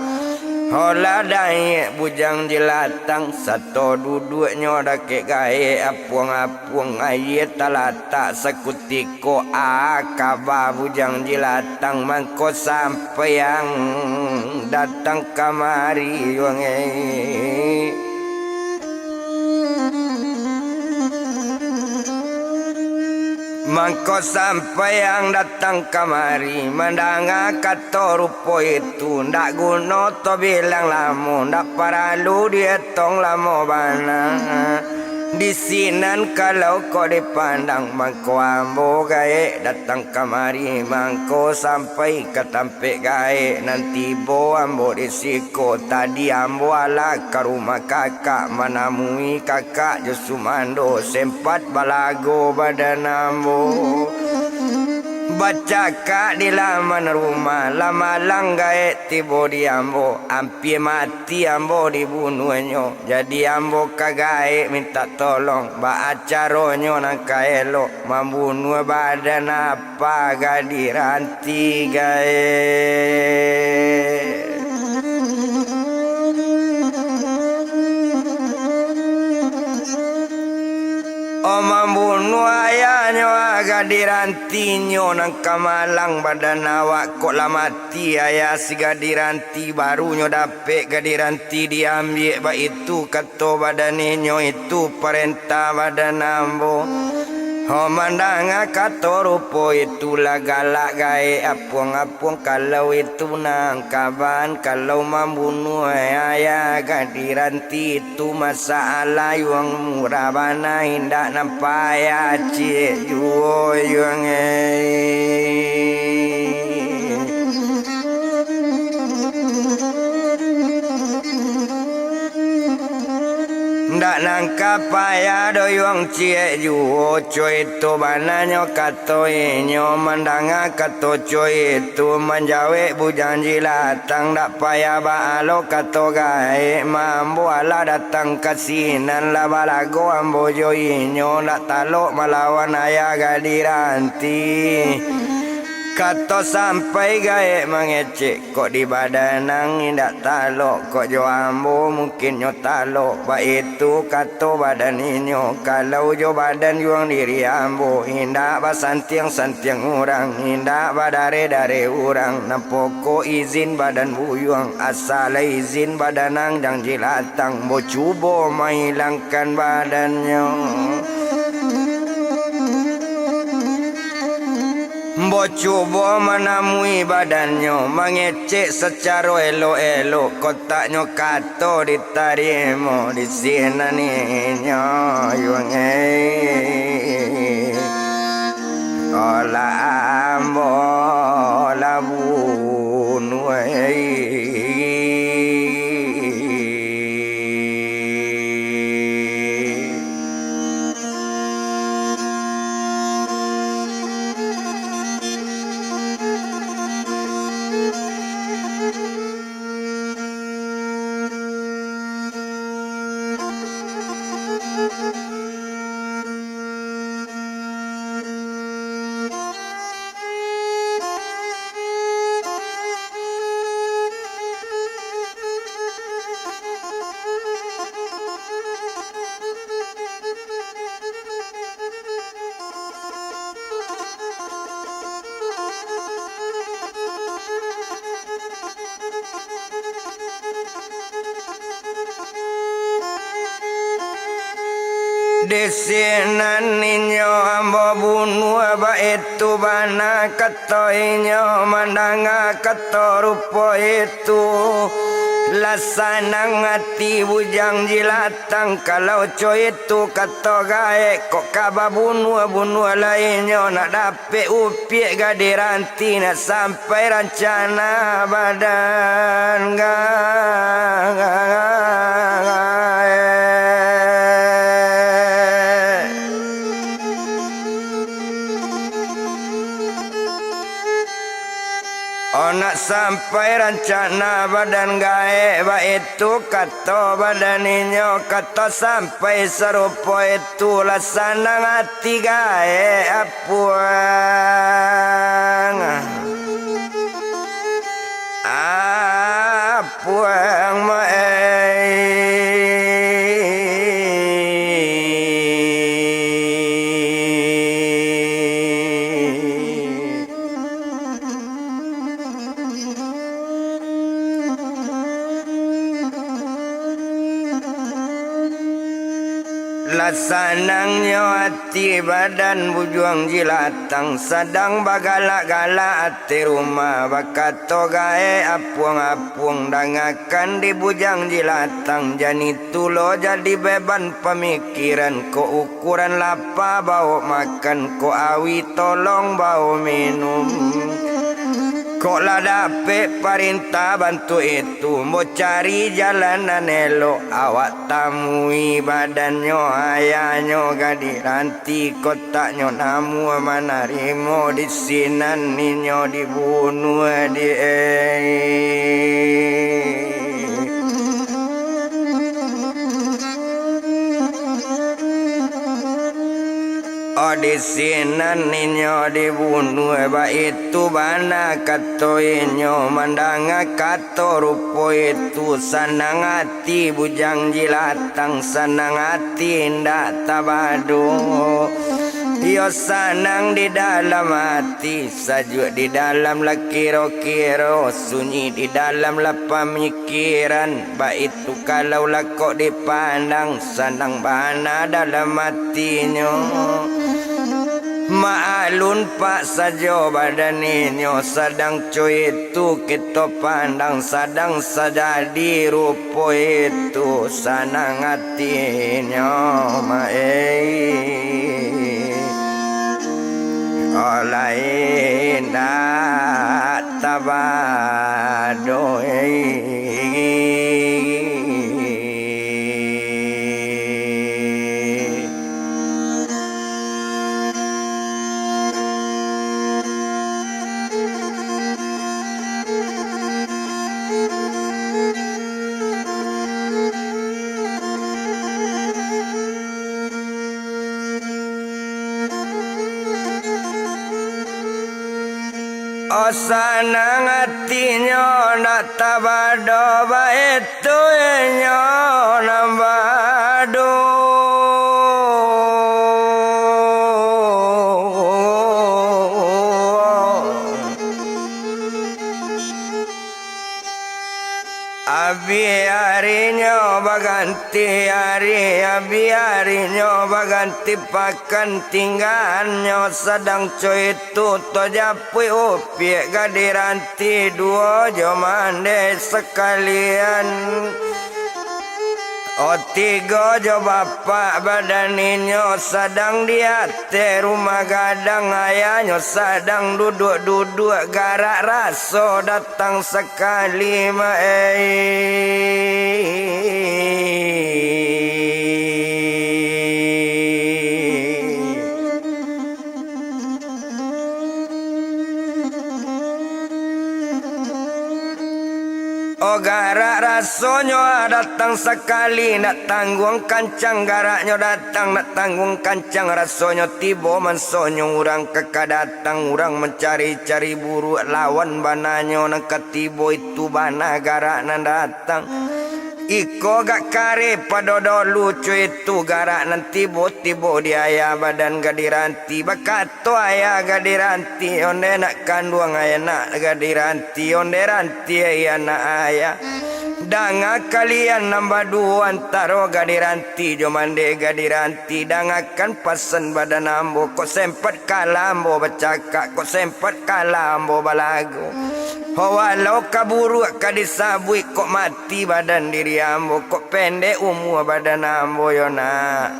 Holah daiak Bujang Jilatang, sato duduaknyo dakek gaek apuang-apuang, aia talatak sakutiko, ah, kaba Bujang Jilatang, mangko sampaiang datang kamari, yuang ai. Mangko sampaiang datang kamari, mandanga kato rupo itu, ndak guno tabilang lamo, ndak paralu dietong lamo bana. Di sinan kalau kok dipandang, mangko ambo gaek datang kamari, mangko sampai ka tampek gaek, nan tibo ambo di siko. Tadi ambo alah ka rumah kakak, manamui kakak jo sumando, sempat balago badan ambo. Bacakak di laman rumah, lah malang gaek tibo di ambo, ampia mati ambo dibunuahnyo. Jadi ambo ka gaek mintak tolong, baa caronyo nan ka elok mambunuah badan apa gadih Ranti gaek. Om Gadih rantinyo nan ka malang badan awak, kok lah mati ayah si gadih ranti, barunyo dapek gadih ranti diambiak, baitu kato badan inyo, itu parentah badan ambo. Ho mandanga kato rupo itu lah galak gaek apuang-apuang, kalau itu nan kaban, kalau mambunuah ayah gadih ranti. Tu masalah yuang murah bana, indak nan payah ciek juo yuang, eh. Ndak nan ka payah doh yuang ciek juo, co itu bananyo kato inyo, mandanga kato co itu manjawek bujang jilatang, ndak payah baa lo kato gaek, ma ambo alah datang ka sinan, lah balago ambo jo inyo, ndak talok malawan ayah gadih ranti. Kato sampai gaek mangecek, kok di badan ang indak talok, kok jo ambo mungkin nyo talok, baitu kato badan inyo, kalau jo badan juang diri ambo, indak basantiang-santiang urang, indak badareh-dareh urang, nan pokok izin badan buyuang, asa lah izin badan ang jang jilatang, ambo cubo mailangkan badannyo. Ambo cubo manamui badannyo, mangecek sacaro elok-elok, kotaknyo kato ditarimo di sinan inyo, yuang, eh. Olah ambo lah bunuah, eh. Di sinan inyo ambo bunuah, baitu bana kato inyo, mandanga kato rupo itu. Lah sanang ati bujang jilatang, kalau co itu kato gaek, kok ka babunuah-bunuah lai inyo, nak dapek upiak gadih ranti, nak sampai rancana badan gaek. Oh, nak sampai rancana badan gaek, baitu kato badan inyo, kato sampai sarupo itu, lah sanang ati gaek apuang. Apuang ma-, eh. Lah sanangnyo ati badan bujuang jilatang, sadang bagalak-galak ati rumah, bakato gaek apuang-apuang, dangakan di bujang jilatang, jan itu lo jadi beban pamikiran, kok ukuran lapa bao makan, kok awi tolong bao minum. Kok lah dapek parintah bantuak itu, ambo cari jalan nan elok, awak tamui badannyo, ayahnyo gadih ranti, kotaknyo namuah manarimo, di sinan inyo dibunuah di, eh. Oh, di sinan inyo dibunuah, baitu bana kato inyo, mandanga kato rupo itu, sanang ati bujang jilatang, sanang ati indak tabado. Iyo sanang di dalam ati, sajuak di dalam lah kiro-kiro, sunyi di dalam lah pamikiran. Baitu kalau lah kok dipandang, sanang bana dalam atinyo. Maalun pak sajo badan inyo, sadang co itu kito pandang, sadang sajadi rupo itu sanang atinyo, mak ei. Olai indak tabado ei. Oh, sanang atinyo ndak tabado, baitu inyo nan bado. Abih arinyo baganti ari, abih arinyo baganti pakan, tinggaannyo sadang co itu, tojapuik upiak gadih ranti, duo jo mandeh sakalian. Oh, tigo jo bapak badan inyo sadang di ateh rumah gadang, ayahnyo sadang duduak-duduak, garak raso datang sakali, mak ei. Oh, garak rasonyo datang sakali, ndak tangguang kancang garaknyo datang, ndak tangguang kancang rasonyo tibo, mansonyo urang ka, ka datang, urang mancari-cari buruak lawan bananyo nan ka tibo, itu bana garak nan datang. Iko gak kareh pado dahulu, co itu garak nan tibo-tibo di ayah badan gadih ranti, bakato ayah gadih ranti, onde nak kanduang ayah nak gadih ranti, onde ranti ayah nak ayah. Danga kalian nan baduo antaro gadih ranti jo mandeh gadih ranti, dangakan pasan badan ambo, kok sempat kalah ambo bacakak, kok sempat kalah ambo balagu. Ho, walau ka buruak ka disabuik, kok mati badan diri ambo, kok pendek umua badan ambo yo nak.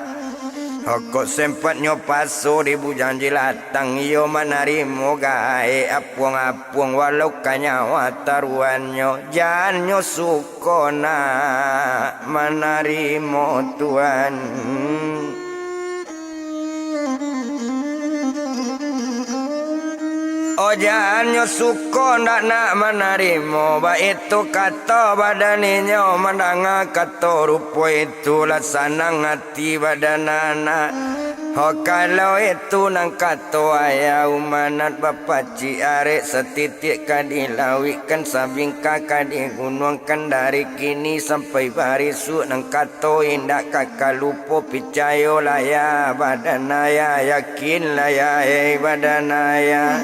Ho, kok sempatnyo paso di bujang jilatang, iyo manarimo gaek apuang-apuang, walau ka nyawa taruannyo, jannyo suko nak manarimo Tuan. Ojannyo suko ndak nak manarimo, baitu kato badan inyo, mandanga kato rupo itu lah sanang ati badan anak. Ho, kalau itu nan kato ayah, umanat bapacik arek, satitiak ka dilauikkan, sabingkah ka digunuangkan, dari kini sampai barisuak nan kato indak ka, ka lupo, picayolah ya badan ayah, yakinlah ya, hei badan ayah.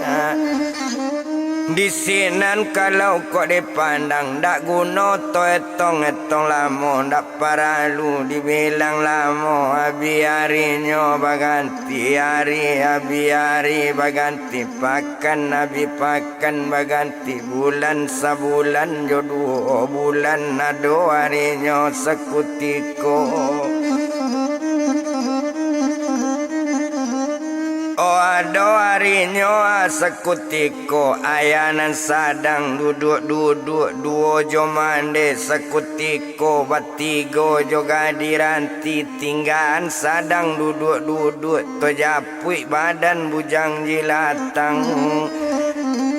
Di sinan kalau kok dipandang, ndak guno to etong-etong lamo, ndak paralu dibilang lamo, abih arinyo baganti ari, abih ari baganti pakan, abih pakan baganti bulan, sabulan jo duo bulan, ado arinyo sakutiko. Oh, ado arinyo sakutiko, ayah nan sadang duduak-duduak, duo jo mandeh sakutiko, batigo jo gadih ranti, tinggaan sadang duduak-duduak, tojapuik badan bujang jilatang.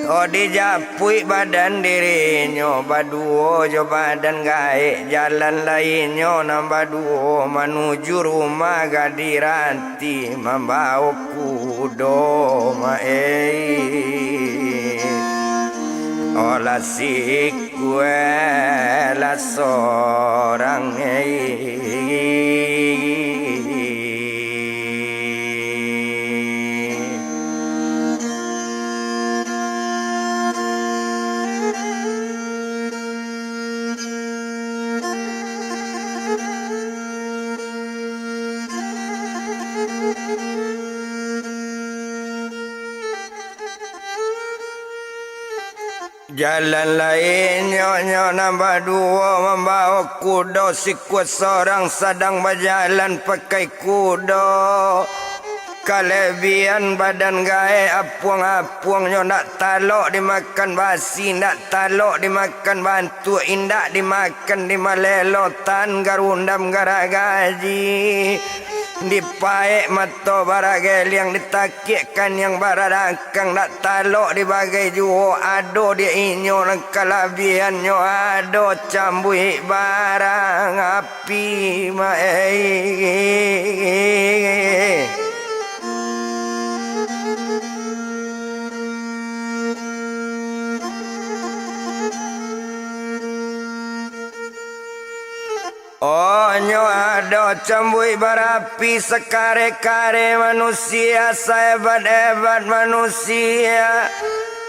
Oh, dijapuik badan dirinyo, baduo jo badan gaek, jalan lainyo nan baduo manuju rumah gadih ranti. Ti mambao kudo ma ei. Olah sikue lah sorang ei. Jalan lainnyo, nyo nan baduo mambawo kudo, sikua sorang sadang bajalan pakai kudo. Kalabiahan badan gaek apuang-apuang, nyo ndak talok dimakan basi, ndak talok dimakan bantuak, indak dimakan di malelo, tan garundam garagaji. Dipaek mato barageliang, ditakiak kaniang baradakang, dak talok dibagai juo, ado di inyo nan kalabiahannyo, ado cambuik barang api, ma-, eh. Oh, nyo ado cambuik barapi, sakare-kare manusia, saebat-ebat manusia.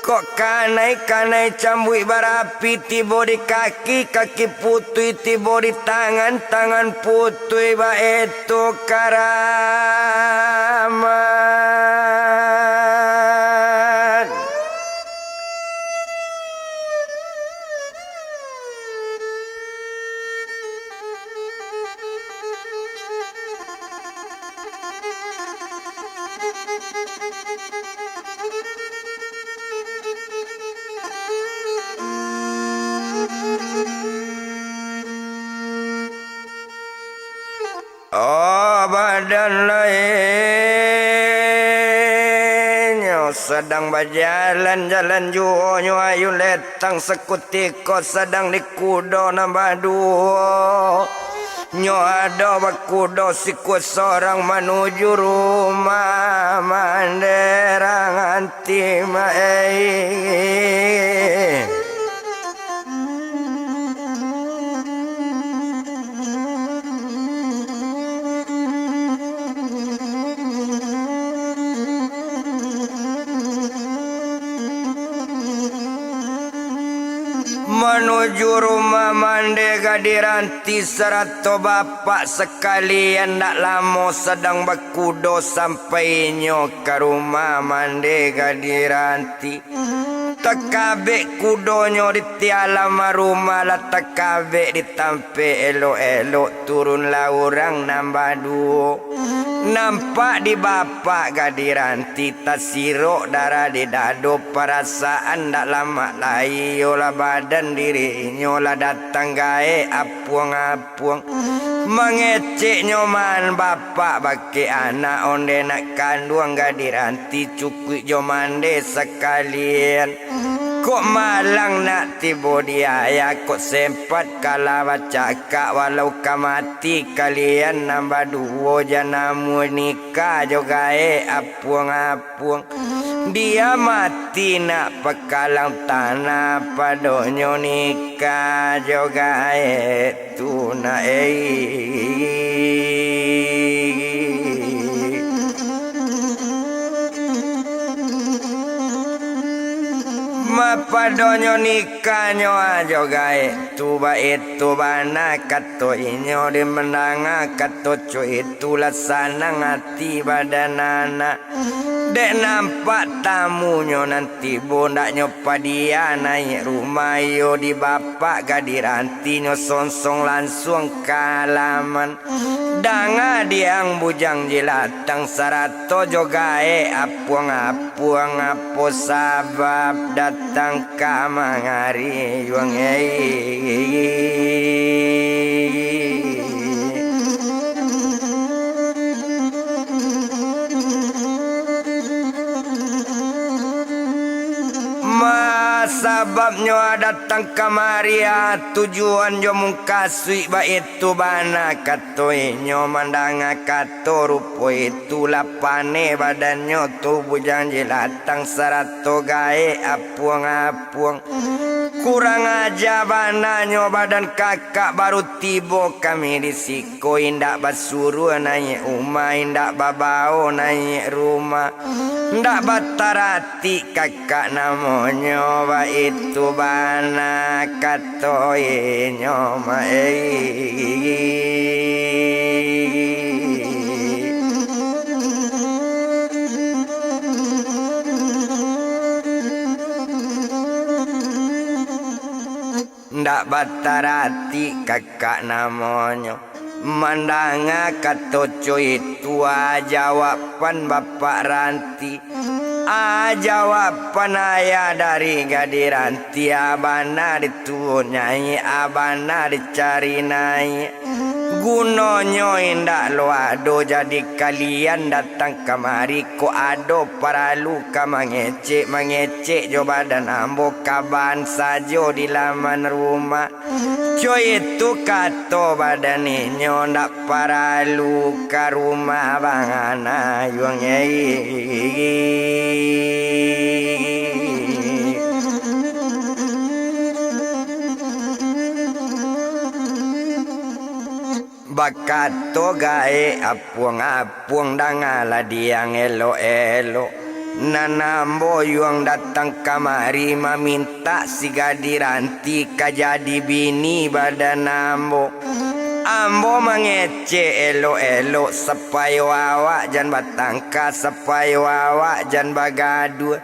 Kok kanai-kanai cambuik barapi, tibo di kaki, kaki putuih, tibo di tangan, tangan putuih, baetu karamat. Oh, badan lainnyo sadang bajalan-jalan juo, nyo ayun letang sakutiko sadang di kudo nan baduo. Nyo ado bakudo sikua sorang manuju rumah manderang anti ma-, eh. Manuju rumah mande Gadiranti sarato bapak sakalian, ndak lamo sadang bakudo sampai inyo ka rumah mande Gadiranti. Takabek kudonyo di tialam rumah, lah takabek di tampek elok-elok, turunlah urang nan baduo. Nampak di bapak Gadiranti tasirok darah di dado, parasaan ndak lamak lai, iyolah badan dirinyo lah datang gaek apuang-apuang. Puang. Mangecek nyoman bapak bakeh anak, onde nak kanduang Gadiranti cukuik jo mande sakalian. Kok malang nak tibo di ayah, kok sempat kalah bacakak, walau ka mati kalian nan baduo, jan namuah nikah jo gaek apuang-apuang. Dia mati nak pakalang tanah, padonyo nikah jo gaek tu nak, eh. Mapadonyo nikahnyo jo gaek tu, baitu bana kato inyo, di mandanga kato co itu lah sanang ati badan anak. Dek nampak tamunyo nan tibo, ndaknyo padia naiak rumah, iyo di bapak Gadiranti nyo sonsong lansuang ka alaman. Danga diang bujang jilatang sarato jo gaek apuang-apuang, apo sabab datang ka mangariuang, eh. Ma sababnyo datang kamari, ah, tujuan jo mungkasuik baitu bana kato inyo, mandanga kato rupo itu lah paneh badannyo tu, bujang jilatang sarato gaek apuang-apuang. Kurang aja bananyo badan kakak, baru tibo kami di siko, indak basuruah naiak umah, indak babao naiak rumah, indak bataratik kakak namonyo, baitu bana kato inyo ma-, eh. Ndak bataratik kakak namonyo. Mandanga kato co itu, ah, jawaban Bapak Ranti. Ah, jawaban ayah dari gadih Ranti, ah, bana diturunyai, ah, bana dicarinai. Gunonyo indak lo ado, jadi kalian datang kamari, kok ado paralu ka mangecek-mangecek jo badan ambo, kaban sajo di laman rumah. Co itu kato badan inyo, ndak paralu ka rumah bang anayuang ei. Bakato gaek apuang-apuang, dangalah diang elok-elok. Nan ambo yuang datang kamari mamintak si gadih Ranti ka jadi bini badan ambo. Ambo mangecek elok-elok, sapayo awak jan batangka, sapayo awak jan bagaduah.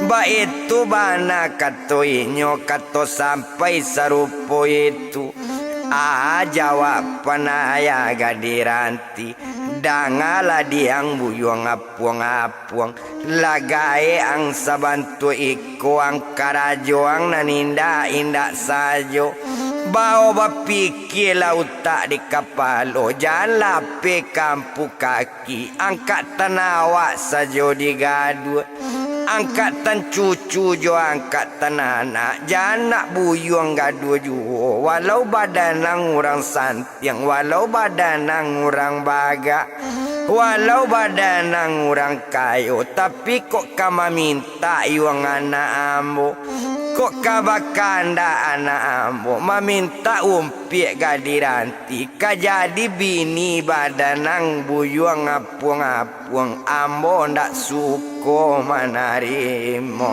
Baitu bana kato inyo, kato sampai sarupo itu. Ah, jawaban ayah gadih Ranti. Dangalah diang buyuang apuang-apuang. Lah gaek ang sabantuak iko, ang karajo ang nan indak-indak sajo. Bao bapikialah utak di kapalo, jan lapeh kampu kaki. Angkatan awak sajo digaduah. Angkatan cucu jo angkatan anak, jan nak buyuang gaduah juo. Walau badan ang urang santiang, walau badan ang urang bagak, walau badan ang urang kayo, tapi kok ka mamintak yuang anak ambo, kok ka bakandak anak ambo, mamintak umpiak gadih Ranti ka jadi bini badan ang buyuang apuang-apuang. Puang ambo ndak suko manarimo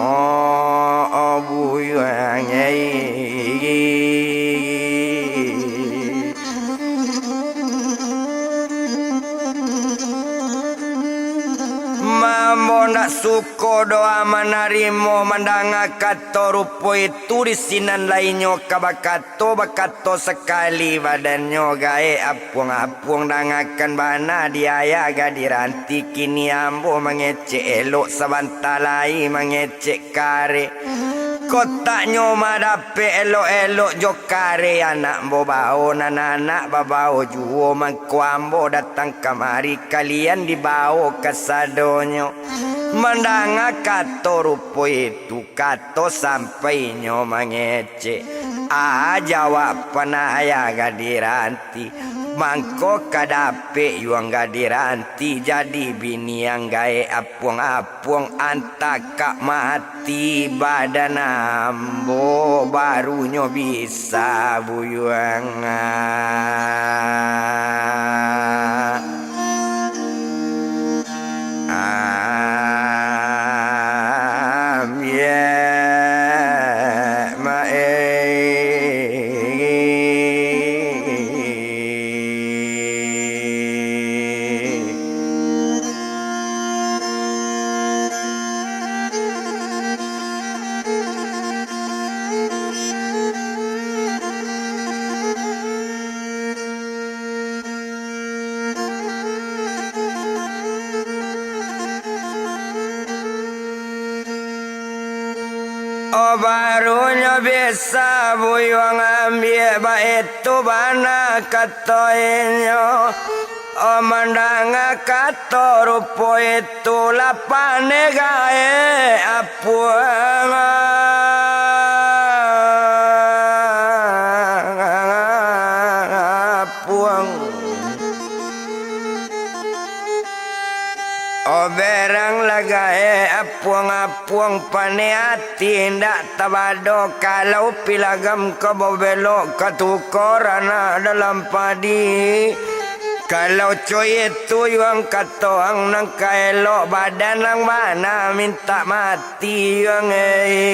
buyuang ei. Ambo ndak suko doh manarimo, mandanga kato rupo itu di sinan lainyo ka bakato, bakato sakali badannyo gaek apuang-apuang. Puang dangakan bana di ayah gadih Ranti, kini ambo mangecek elok, sabanta lai mangecek kareh. Kotaknyo mah dapek elok-elok jo kareh, anak ambo bao, nan anak babao juo, mangko ambo datang kamari, kalian dibao kasadonyo. Mandanga kato rupo itu, kato sampai inyo mangecek, ah, jawaban ayah gadih Ranti. Mangko ka dapek yuang gadih Ranti jadi bini ang gaek apuang-apuang, antak ka mati badan ambo, barunyo bisa buyuang. Ambiak maeh. Oh, barunyo bisa buyuang ambiak, baitu bana kato inyo. Oh, mandanga kato rupo itu, lah paneh gaek apuang. Apuang. Oh, berang lah gaek apuang-apuang, paneh ati indak tabado, kalau pilagam ka babelok, ka tukor anak dalam padi. Kalau co itu yuang kato ang nan ka elok, badan ang bana mintak mati. Tiang ei.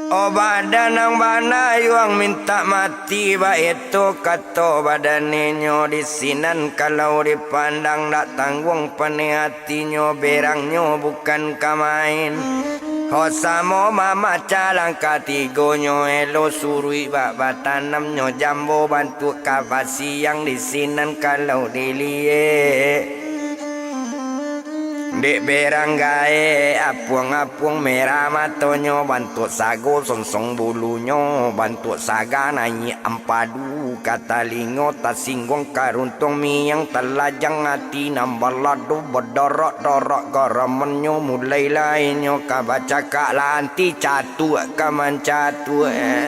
Oh, badan nan banayuang mintak mati, baitu kato badannyo di sinan kalau dipandang, dak tangguang paneh atinyo, berangnyo bukan ka main. Ho samo mamacah langkah tigonyo, elo suruik bak batanamnyo, jambo bantuak ka basiang di sinan kalau diliek. Dek berang gaek apuang-apuang, merah matonyo bantuak sago, songsong bulunyo bantuak saga, naiak ampadu ka talingo, tasingguang ka runtuang, miang talajang ati nan balado, badarak-darak garamannyo, mulai lai nyo ka bacakak, lanti catuak ka mancatuak.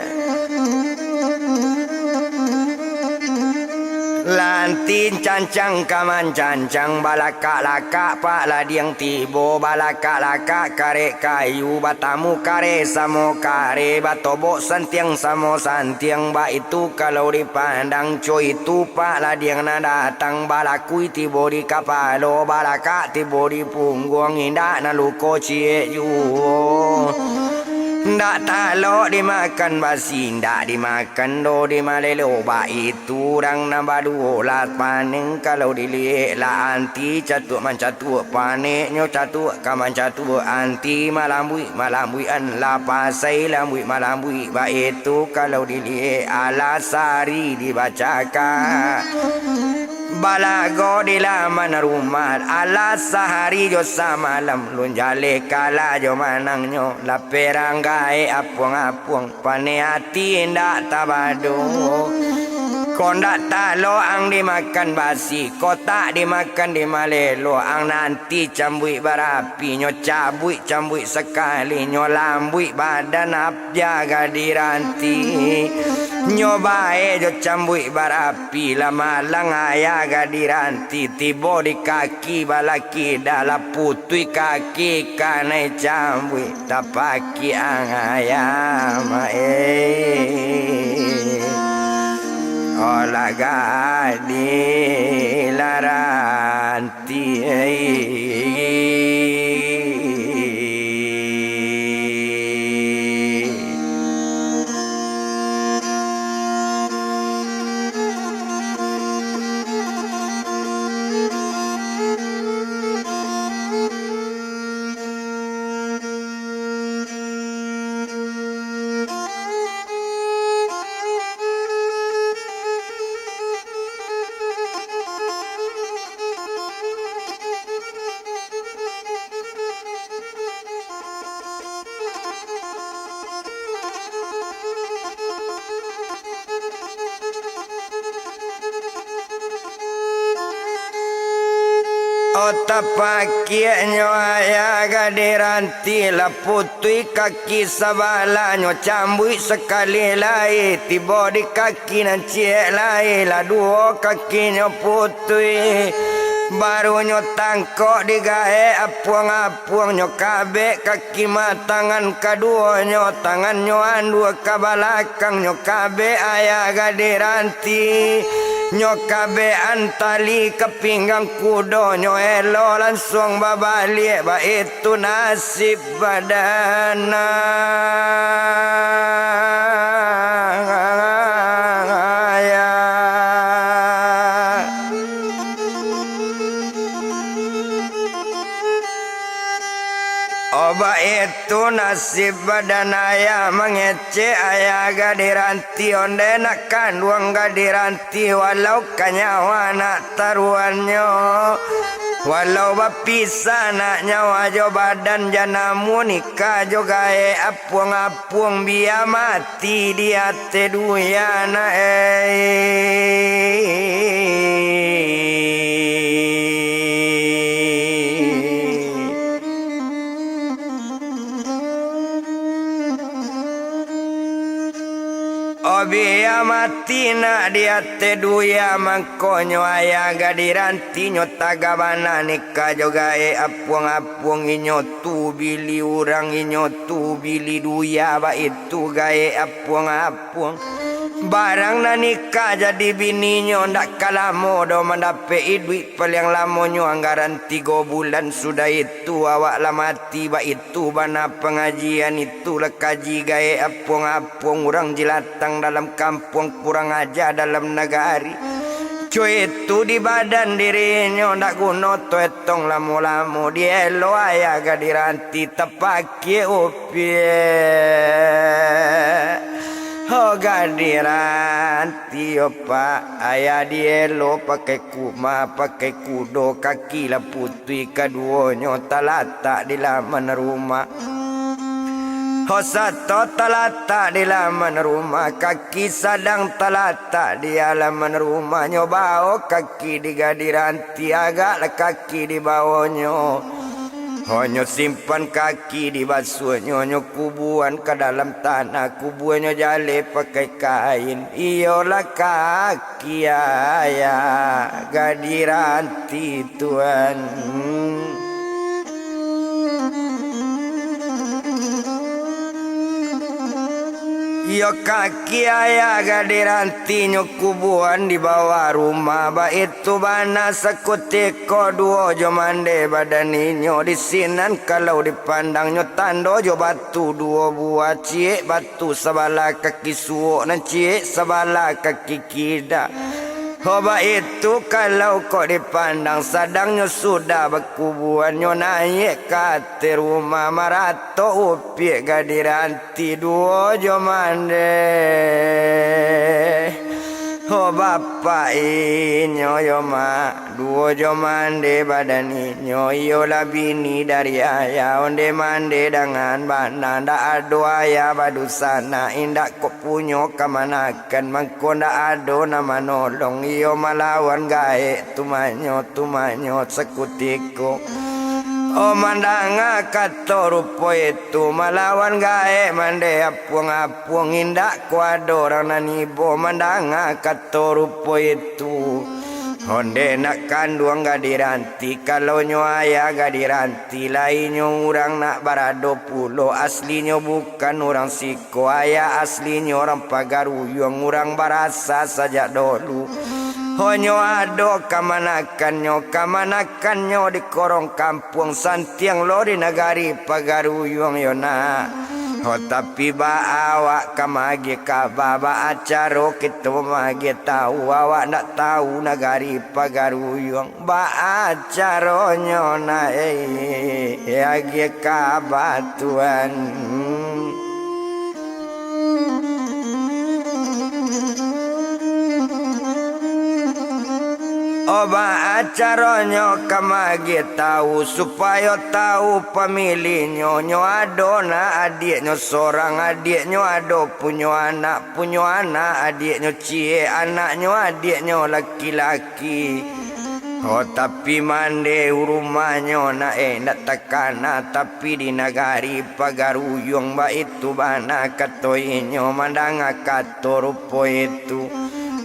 Lanti cancang ka mancancang, balakak-lakak pak ladiang tibo, balakak-lakak karek kayu, batamu kareh samo kareh, batobok santiang samo santiang, baitu kalau dipandang, co itu pak ladiang nan datang, balakui tibo di kapalo, balakak tibo di pungguang, indak nan luko ciek juo. Ndak talok dimakan basi, ndak dimakan doh di malelo, baitu urang nan baduo lah paneh kalau diliek, lah anti catuak mancatuak, paneknyo catuak ka mancatuak, anti malambuik malambuikan, lah pasai lambuik malambuik, baitu kalau diliek, alah sahari dibacakak. Balago di laman rumah, alah sahari jo samalam, lun jaleh kalah jo manangnyo, lah perang gaek apuang-apuang, paneh ati indak tabado. Kok ndak talok ang dimakan basi, kok tak dimakan di malelo, ang nanti cambuik barapi, nyo cabuik cambuik sakali, nyo lambuik badan ap- Jaga diranti, nyo bae jo cambuik barapi, lah malang ayah gadiranti, tibo di kaki balaki dalam putui kaki kanai cambuik, tapaki ang ayah mae. Olah gadi laran. Otak pakiaknyo ayah gadiran. Tilah putuih kaki sabalahnyo, cambuik sakali lai, tibo di kaki nan ciek lai, lah duo kakinyo putuih. Barunyo tangkok digaek apuang-apuang, nyo kabek kaki mah tangan kaduonyo, tangannyo andua ka balakang, nyo kabek ayah gadiran ti, nyo kabekan tali ka pinggang kudonyo, elok lansuang babaliak, baitu nasib badan ayah. Oh, baitu nasib badan ayah, mangecek ayah gadiran ti, onde nak kanduang gadiran ti, walau ka nyawa nak taruannyo, walau bapisah nak nyawa jo badan, jan namuah nikah jo gaek apuang-apuang, bia mati di ateh dunia nak, eh. Oh, bia mati nak di ateh dunia, mangkonyo ayah gadiran ti, nyo tagah bana nikah jo gaek apuang-apuang, inyo tu bili urang, inyo tu bili dunia, baitu gaek apuang-apuang. Barang nan nikah jadi bininyo ndak ka lamo doh mandapek iduik, paliang lamonyo anggaran tigo bulan. Sudah itu awak lah mati, baitu bana pangajian itu lah kaji gaek apuang-apuang, urang jilatang dalam kampuang, kurang aja dalam nagari. Co itu di badan dirinyo ndak guno toetong lamo-lamo, dielo ayah gadih ranti tapakiak upiak. Ho gadih ranti yo pak, ayah dielo pakai kuma, pakai kudo, kaki lah putuih kaduonyo talatak di laman rumah. Ho sato talatak di laman rumah, kaki sadang talatak di alaman rumah, nyo bao kaki di gadih ranti, agaklah kaki di baonyo. Ho nyo simpan kaki di basuahnyo, nyo kubuan ka dalam tanah, kubuannyo jaleh pakai kain, iyolah kaki ayah gadih ranti tuan. Iyo kaki ayah gadih ranti nyo kubuan di bawah rumah, baitu bana sakutiko duo jo mande badan inyo di sinan kalau dipandang nyo tando jo batu duo buah, ciek batu sabalah kaki suok, nan ciek sabalah kaki kida. Ho baitu kalau kok dipandang sadang nyo sudah bakubuan, nyo naiak ka ateh rumah maratok upiak gadih ranti duo jo mande. Ho bapak inyo yo mak, duo jo mande badan inyo, iyolah bini dari ayah, onde mande dangan bana, ndak ado ayah badusanak, indak kok punyo kamanakan, mangko ndak ado nan manolong, iyo malawan gaek tumanyo-tumanyo sakutiko. Oh, mandanga kato rupo itu, malawan gaek mande apuang-apuang, indak ko ado urang nan ibo mandanga kato rupo itu. Onde nak kanduang gadih ranti, kalau nyo ayah gadih ranti, lainyo urang nak barado pulo, aslinyo bukan urang siko, ayah aslinyo urang Pagaruyuang, urang barasa sajak dolu. Ho nyo ado kamanakannyo, kamanakannyo di korong kampuang, santiang lo di nagari Pagaruyuang yo nak. Ho tapi baa awak ka maagiah kaba, baa caro kito maagiah tau, awak ndak tau nagari Pagaruyuang. Baa caronyo nak, eh, agiah kaba tuan. Oh, baa caronyo ka maagiah tau, supayo tau pamilihnyo, nyo ado nak adiaknyo sorang, adiaknyo ado punyo anak, punyo anak adiaknyo ciek, anaknyo adiaknyo laki-laki. Oh, tapi mande rumahnyo nak, eh, ndak takana, tapi di nagari Pagaruyuang baitu bana kato inyo, mandanga kato rupo itu.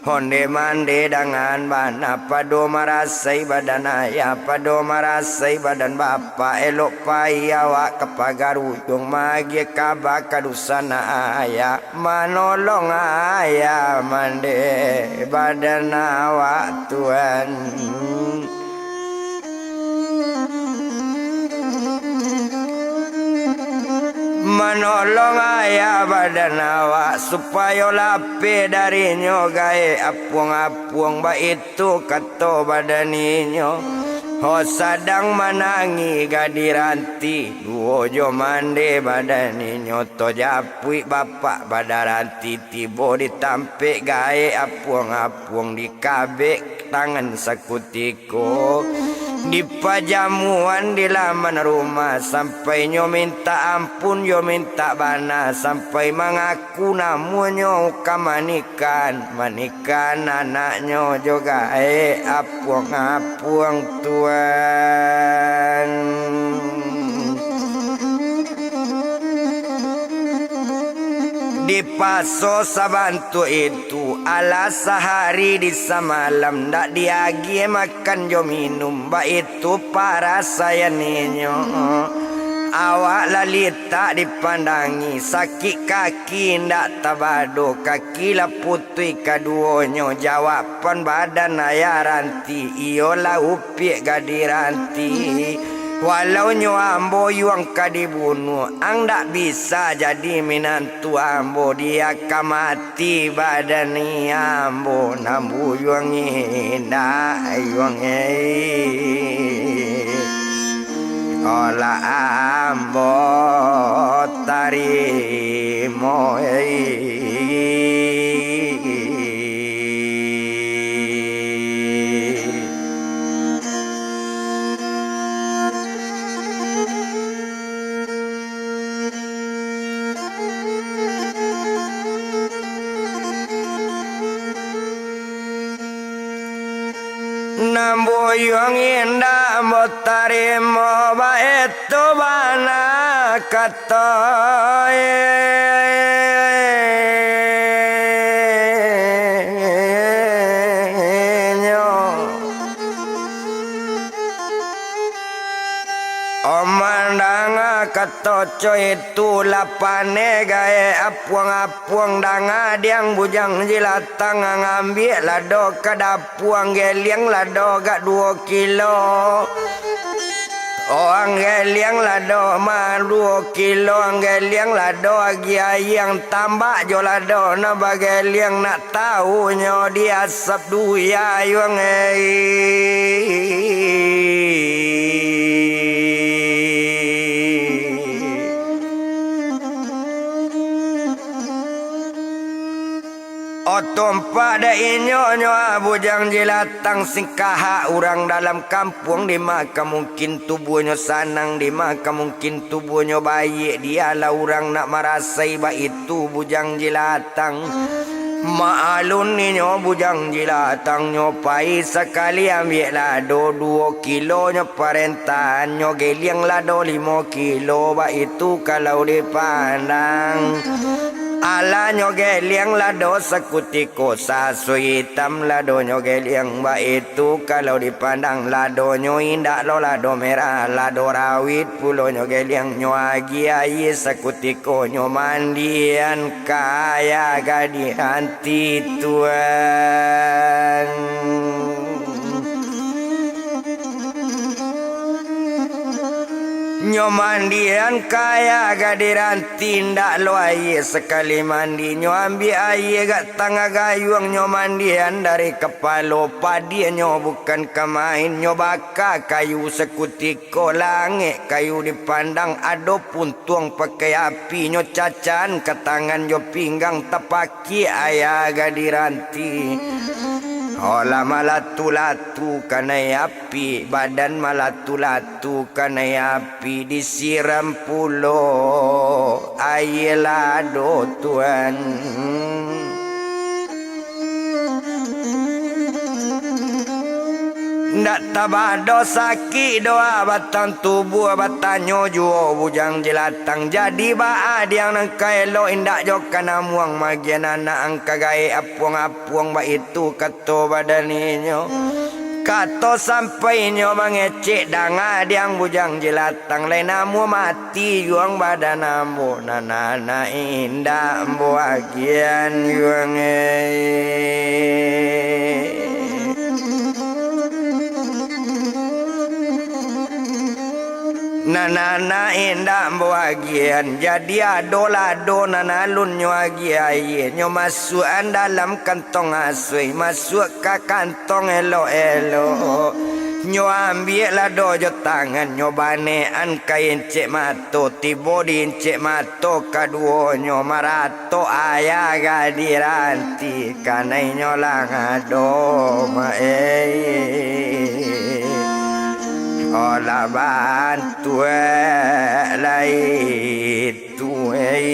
Onde mande dangan bana, pado marasai badan ayah, pado marasai badan bapak, elok pai awak ka Pagaruyuang maagiah kaba ka dusanak ayah. Manolong ayah mande badan awak tuan. Manolong ayah badan awak, supayo lapeh darinyo gaek apuang-apuang, baitu kato badan inyo. Ho sadang manangih gadih ranti, duo jo mande badan inyo, tojapuik bapak badan ranti tibo di tampek gaek apuang-apuang, dikabek tangan sakutiko. Dipajamuan di laman rumah, sampai nyo mintak ampun, yo mintak bana, sampai mangaku namonyo ka manikan, manikan anaknyo jo gaek apuang-apuang tuan. Dipaso sabantuak itu, alah sahari di samalam, ndak diagiah makan jo minum, baitu parasaian inyo. Awak lah litak dipandangi, sakik kaki indak tabado, kaki lah putuih kaduonyo, jawaban badan ayah ranti, iyo lah upiak gadih ranti. Walau nyo ambo yuang ka dibunuah, ang dak bisa jadi minantu ambo, dia ka mati. Ti badan ni ambo nan buyuang indak yuang ei. Olah ambo tarimo ei. Nan buyuang indak ambo tarimo, baitu bana kato inyo. Om mandanga kato co itu, lah paneh gaek apuang-apuang, danga diang bujang jilatang, ang ambiak lado ka dapuang, geliang lado agak duo kilo. Oh, ang geliang lado ma duo kilo, ang geliang lado agiah ayie, ang tambak jo lado nan bageliang, nak tahu nyo diasap duya yuang ei. Otompak dek inyo nyo, ah, bujang jilatang singkahak urang dalam kampuang, dima ka mungkin tubuahnyo sanang, dima ka mungkin tubuahnyo baiak, dialah urang nak marasai baitu bujang jilatang. Maalun inyo bujang jilatang nyo pai sakali ambiak lado duo kilo nyo parentahan nyo geliang lado limo kilo baitu kalau dipandang. Alah nyo geliang lado sakutiko sasui itam lado nyo geliang baitu kalau dipandang lado nyo indak lo lado merah lado rawit pulo nyo geliang nyo agiah ayie sakutiko nyo mandian ka ayah gadih ranti tuan. Nyo mandian ka ayah gadih ranti, indak lo ayie sakali mandi, nyo ambiak ayie gak tangah gayuang, nyo mandian dari kapalo, padiah nyo bukan ka main, nyo baka kayu sakutiko, langik kayu dipandang, ado puntuang pakai api, nyo cacaan ka tangan jo pinggang, tapak- Kik ayah gadih ranti. Olah malatu-latu kanai api, badan malatu-latu kanai api, disiram pulo ayie lado tuan. Ndak tabado sakik doh batang tubuah, batanyo juo bujang jilatang. Jadi baa diang nan ka elok, indak jo ka namuang magian anak ang ka gaek apuang-apuang baitu kato badan inyo. Kato sampai inyo mangecek, danga diang bujang jilatang, lai namuah mati juo ang badan ambo, nan anak indak ambo agian juo ang ei. Nan anak indak ambo agian, jadi ado lado nan alun nyo agiah ayie, nyo masuakan dalam kantong asuih, masuak ka kantong elok-elok. Nyo ambiak lado jo tangan, nyo banekan ka incek mato, tibo di incek mato kaduonyo, maratok ayah gadih ranti, kanai nyo lah ngado ma ei. Olah bantuak lai tu ei.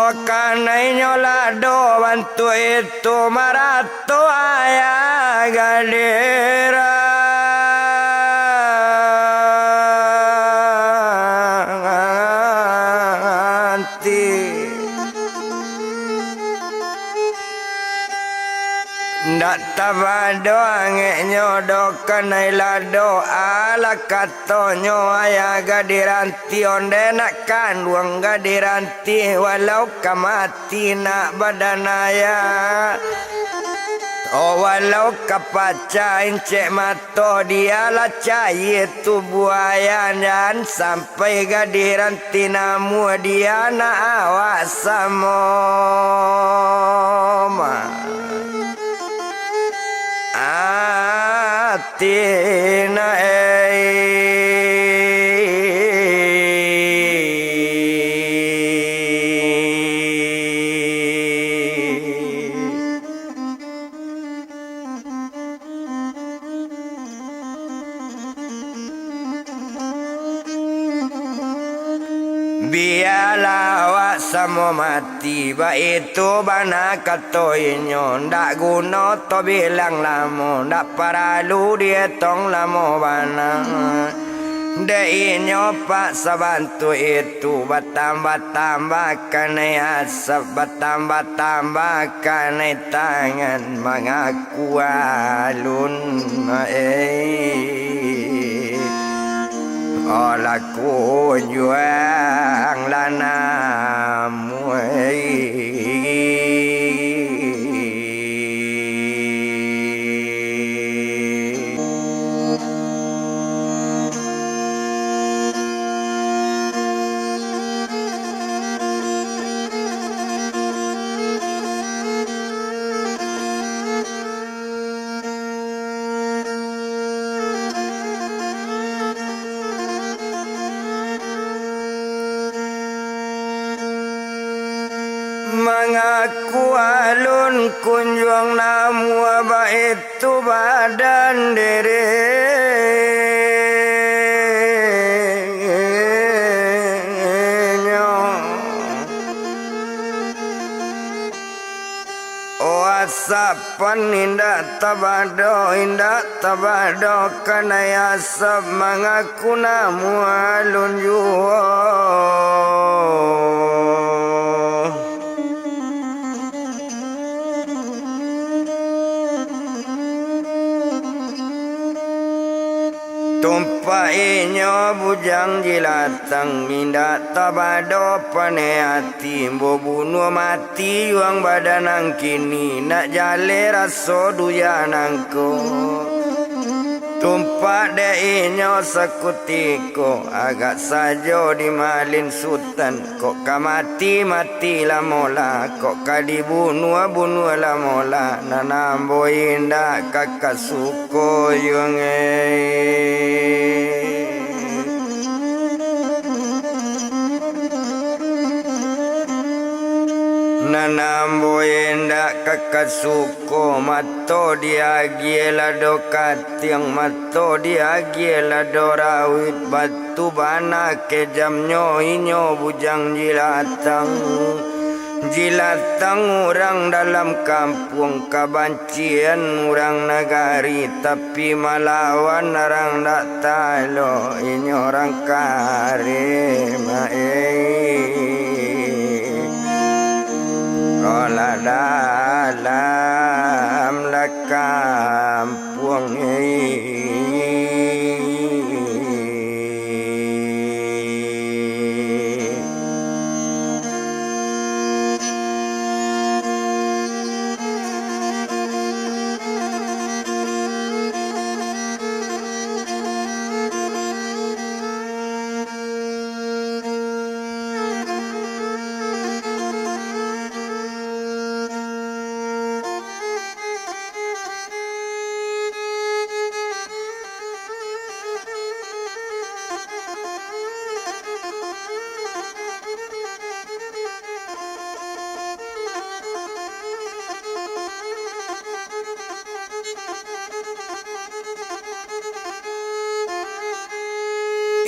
Kanai nyo lado bantuak itu marato ayah gadih ranti. Ndak tabado angeknyo doh kanai lado, alah katonyo ayah gadih ranti, onde nak kanduang gadih ranti, walau ka mati nak badan ayah, oh, walau ka pacah incek mato, dialah cayie tubuah ayah, jan sampai gadih ranti namuah di anak awak samo. Ma. Ati na ei. Bialah awak samo mati, baitu bana kato inyo, ndak guno tabilang lamo, ndak paralu dietong lamo bana. Dek inyo paksa bantuak itu, batambah-tambah kanai asap, batambah-tambah kanai tangan, mangaku alun, eh. Olah kunjuang lah namuah. Mangaku alun kunjuang namuah, baitu badan dirinyo. Oh, asapan indak tabado, indak tabado, kanai asap mangaku namuah alun juo. Tumpak inyo bujang jilatang, indak tabado paneh ati, ambo bunuah mati juo ang badan ang kini, nak jaleh raso duya nangko. Tumpak dek inyo sakutiko, agak sajo dimalin Sutan. Kok ka mati, mati lamolah, kok ka dibunuah, bunuah lamolah, nan ambo indak ka kasuko juo nge. Nan ambo indak ka kasuko, mato diagiah lado katiang, mato diagiah lado rawit, bat- Tu bana kejamnyo inyo bujang jilatang. Jilatang urang dalam kampuang, kabancian urang nagari, tapi malawan urang dak talok, inyo urang kareh, maeh. Olah dalam lakam puang.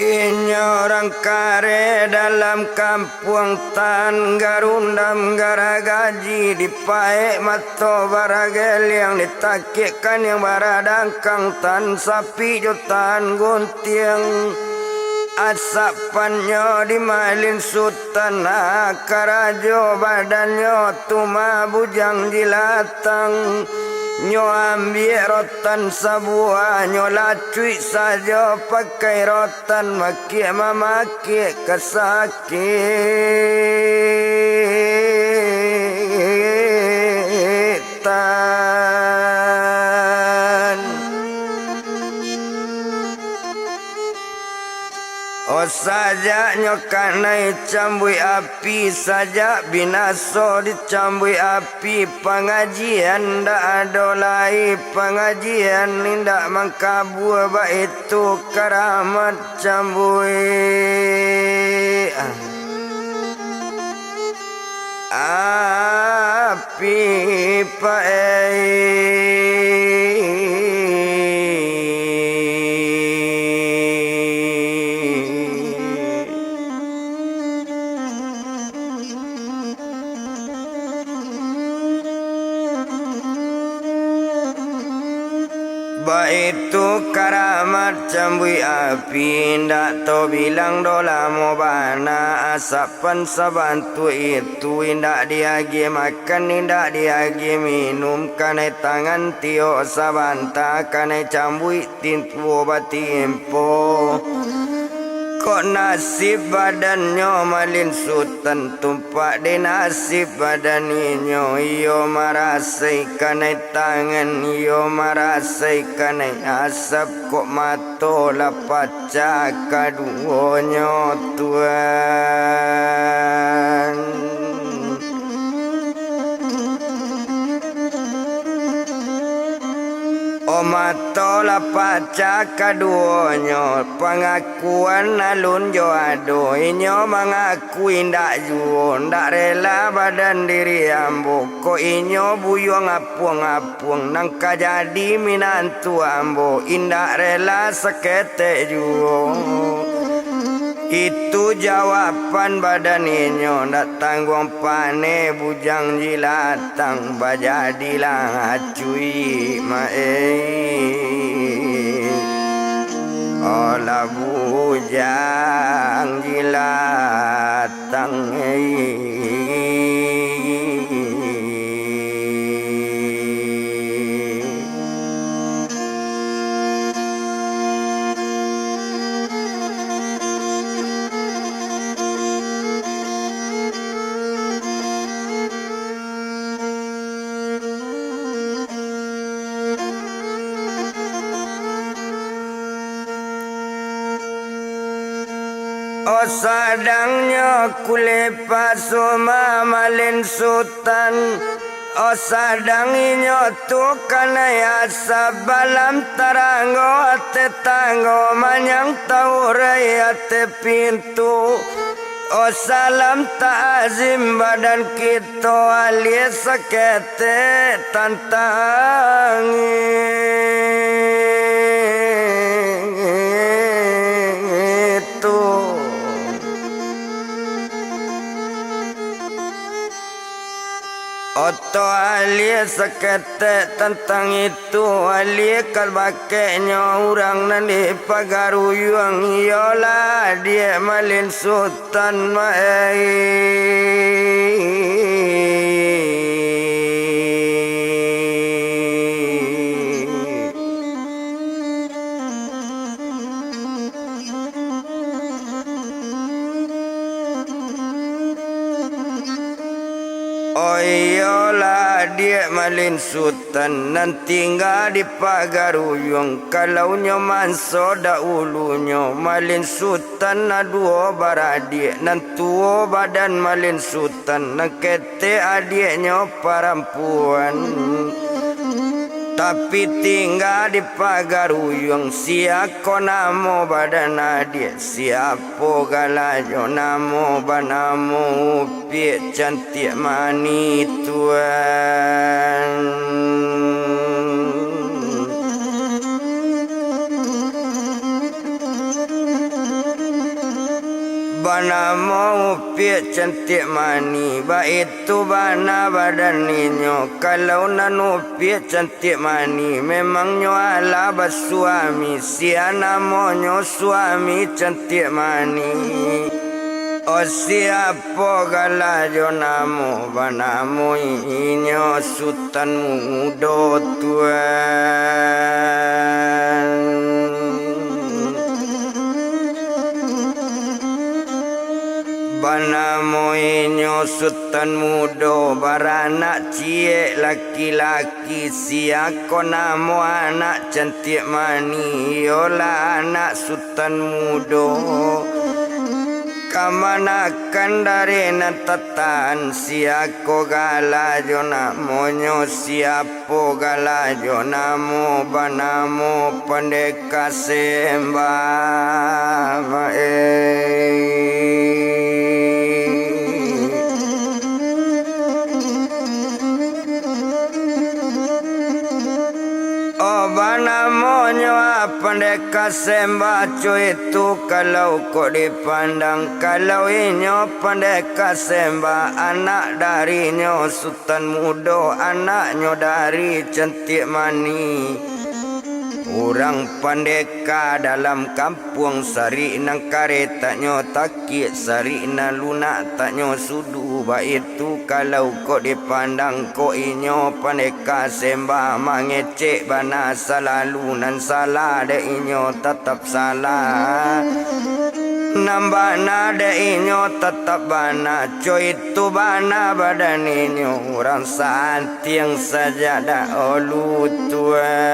Inyo urang kareh dalam kampuang, tan garundam garagaji, dipaek mato barageliang, ditakek kaniang baradangkang, tan sapik jo tan guntiang. Asapannyo di Malin Sutan, ah, karajo badannyo tu mah bujang jilatang. Nyo ambiak rotan sabuah, nyo lacuik sajo pakai rotan, makiak mamakiak kasakitan. Oh, sajaknyo kanai cambuik api, sajak binaso dicambuik api, pangajian ndak ado lai, pangajian indak mangkabua, baitu karamat cambuik api paek. Baitu karamat cambuik api, indak tabilang doh lamo bana, asapan sabantuak itu, indak diagiah makan, indak diagiah minum, kanai tangan tiok sabanta, kanai cambuik timpo batimpo. Kok nasib badannyo Malin Sutan, tumpak dek nasib badan inyo, iyo marasai kanai tangan, iyo marasai kanai asap, kok mato lah pacah kaduonyo, Tuan. Oh, mato lah pacah kaduonyo, pangakuan alun jo ado, inyo mangaku indak juo, ndak rela badan diri ambo, kok inyo buyuang apuang-apuang, nan ka jadi minantu ambo, indak rela saketek juo. Itu jawaban badan inyo, ndak tangguang paneh bujang jilatang, bajadilah acuik maeh. Olah bujang jilatang, eh. Oh, sadangnyo kulek pasuma Malin Sutan. Oh, sadang inyo tu kanai asap, balam taranggo ateh tanggo, manyang taurai ateh pintu. Oh, salam takzim badan kito, alie saketek tantang itu. Oto alie saketek tantang itu, alie kalbakeknyo urang nan di Pagaruyuang, iyolah adiak Malin Sutan maeh. Oh iyolah, adiak Malin Sutan nan tingga di Pagaruyuang. Kalau nyo manso dahulunyo, Malin Sutan aduo baradiak, nan tuo badan Malin Sutan, nan ketek adiaknyo parampuan. Tapi tingga di Pagaruyuang, sia ko namo badan adiak, siapo galahnyo, namo banamo Upiak Cantiak Manih, Tuan. Banamo Upiak Cantiak Manih, baitu bana badan inyo. Kalau nan Upiak Cantiak Manih, memangnyo alah basuami, sia namonyo suami Cantiak Manih. Oh, siapo gala jo namo, banamo inyo Sutan Mudo, Tuan. Banamo inyo Sutan Mudo, baranak ciek laki-laki, sia ko namo anak Cantiak Manih, iyolah anak Sutan Mudo. Kamanakan dari nan tatan, sia ko gala jo namonyo, siapo gala jo namo, banamo Pandeka Sembah, eh. Oh, banamonyo Pandeka Sembah, cuy, tu kalau kok dipandang, kalau inyo Pandeka Sembah, anak darinyo Sutan Mudo, anaknyo dari Cantiak Manih. Urang pandeka dalam kampuang, sarik nan karetaknyo takik, sarik nan lunak taknyo sudu, baitu kalau kok dipandang, kok inyo Pandeka Sembah mangecek bana, salalu nan salah dek inyo tatap salah, nan bana dek inyo tatap bana, cuy, tu bana badan inyo, urang Santiang sajak dahulu, Tuan.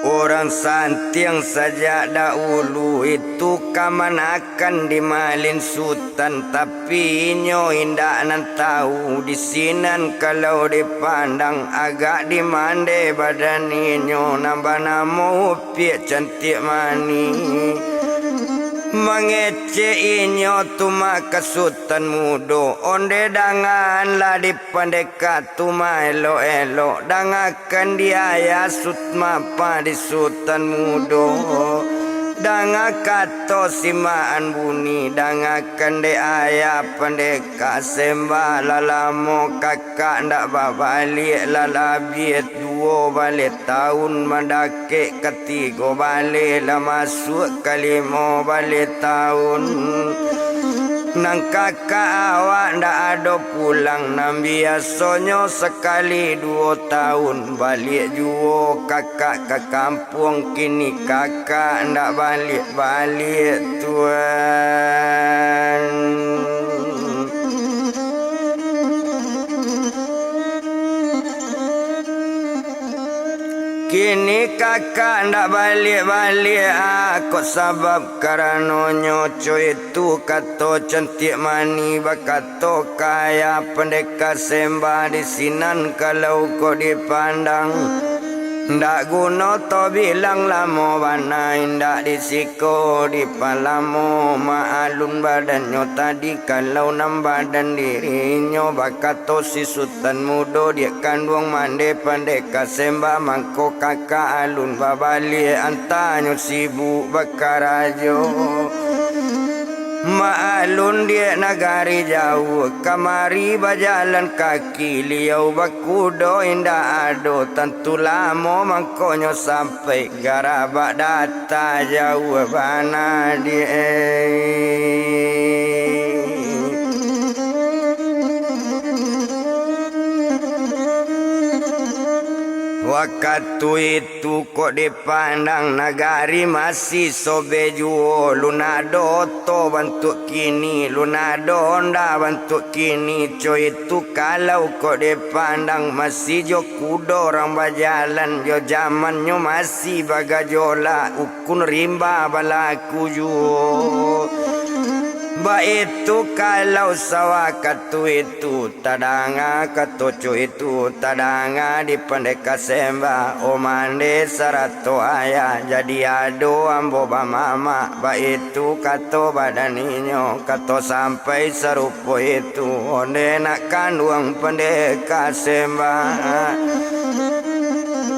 Urang Santiang sajak dahulu itu kamanakan di Malin Sutan, tapi inyo indak nan tahu, di sinan kalau dipandang agak dimandeh badan inyo nan banamo Upiak Cantiak Manih. Mangecek inyo tu mah ka Sutan Mudo, onde dangaanlah di Pandeka tu mah elok-elok, dangakan di ayah Sutma pa di Sutan Mudo. Danga kato si Maan Buni, dangakan dek ayah Pandeka Sembah, lah lamo kakak ndak babaliak, lah labiah duo baleh taun, mandakek ka tigo baleh, lah masuak ka limo baleh taun. Nan kakak awak ndak ado pulang, nan biasonyo sakali duo taun baliak juo kakak ka kampuang, kini kakak ndak baliak-baliak, Tuan. Kini kakak ndak baliak-baliak, ah, kok sabab karanonyo, cuy, tu kato Cantiak Manih bakato ka ayah Pandeka Sembah, di sinan kalau kok dipandang, ndak guno to bilang lamo bana, indak di siko dipalamo, maalun badannyo tadi, kalau nan badan dirinyo bakato si Sutan Mudo, diak kanduang mandeh Pandeka Sembah, mangko kakak alun babaliak, antanyo sibuk bakarajo. Maalun diak nagari jauah, kamari bajalan kaki, liau bakudo indak ado, tantu lamo mangkonyo sampai, garabak data jauah bana diak. Wakatu itu kok dipandang nagari masih sobek juo, lun ado oto bantuak kini, lun ado onda bantuak kini, cuy, tu kalau kok dipandang masih jo kudo urang bajalan, jo zamannyo masih bagajolak, ukun rimba balaku juo. Baitu kalau sawakatu itu tadanga kato co itu, tadanga di Pandeka Sembah, o mande sarato ayah, jadi ado ambo bamamak, baitu kato badan inyo, kato sampai sarupo itu, onde nak kanduang Pandeka Sembah.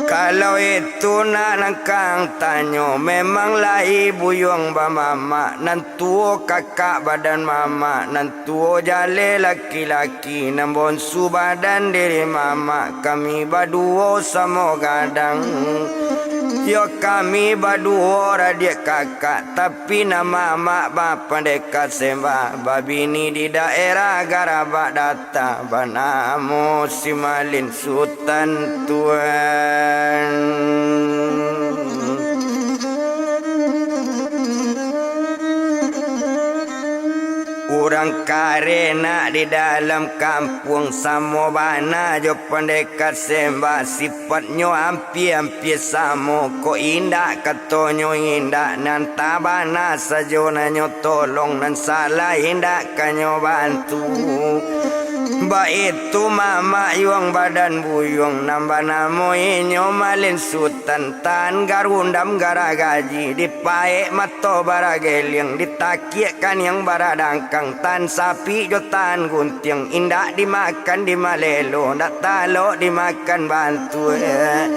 Kalau itu nak nangkang tanyo, memang lai buyuang bamamak, nan tuo kakak badan mamak, nan tuo jaleh laki-laki, nan bonsu badan diri mamak, kami baduo samo gadang. Yo kami baduo radiak kakak, tapi nan mamak ba Pandeka Sembah, babini di daerah Garabak Data, banamo si Malin Sutan. Tuan. Urang kareh nak di dalam kampuang, samo bana jo Pandeka Sembah, sipatnyo ampia-ampia samo, kok indak katonyo indak, nan tabana sajo nanyo tolong, nan salah indak kanyo bantu. Baitu mamak yuang badan buyuang, nan banamo inyo Malin Sutan, tahan garundam garagaji, dipaek mato barageliang, ditakiak kaniang baradangkang, tahan sapik jo tahan guntiang, indak dimakan dimalelo, ndak talok dimakan bantuak.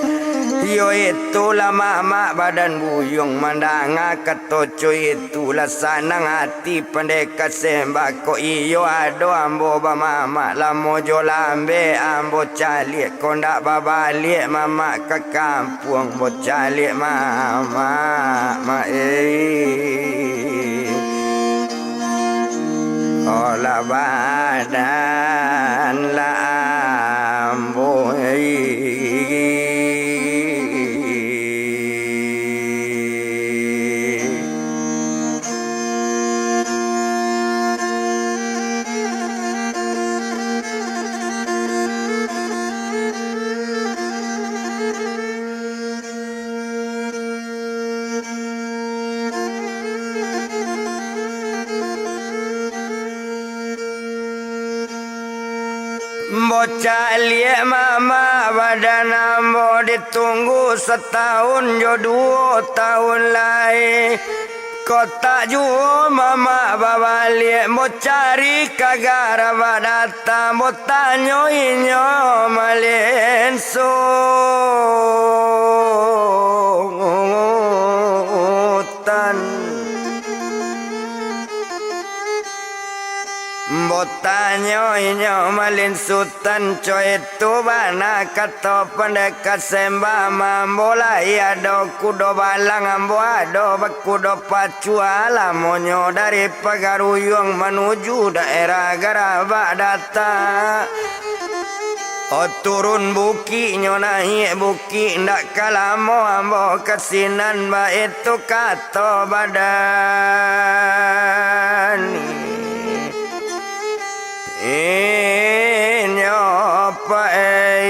Iyo itulah mamak badan buyuang, mandanga kato co itu lah sanang ati. Ti Pandeka Sembah, kok iyo ado ambo bamamak, lamo jo lambek ambo caliak, kok ndak babaliak mamak ka kampuang, ambo caliak mamak, mak, eh. Olah badan lah ambo, eh. Ambo caliak mamak badan ambo ditunggu satahun jo duo tahun lai. Kok tak juo mamak babaliak, ambo cari ka Garabak Data, ambo tanyo inyo Malin Sutan. Ambo tanyo inyo Malin Sutan, co itu bana kato Pandeka Sembah, ambo lai ado kudo balang, ambo ado bakudo pacuah, lamonyo dari Pagaruyuang manuju daerah Garabak Data. Oh, turun bukiknyo, naiak bukik, ndak ka lamo ambo ka sinan, baitu kato badan inyo pai.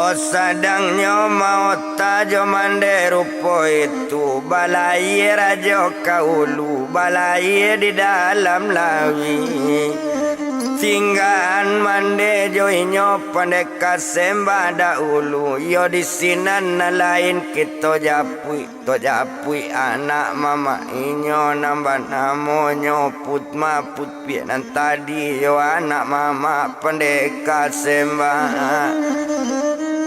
Oh, sadangnyo maota jo mande rupo itu, balayia rajo ka ulu, balayia di dalam lauik. Tinggaan mande jo inyo Pandeka Sembah dahulu, iyo di sinan nan lain kito japuik. Tajapuik anak mamak inyo nan banamonyo Putma Putpiak nan tadi, iyo anak mamak Pandeka Sembah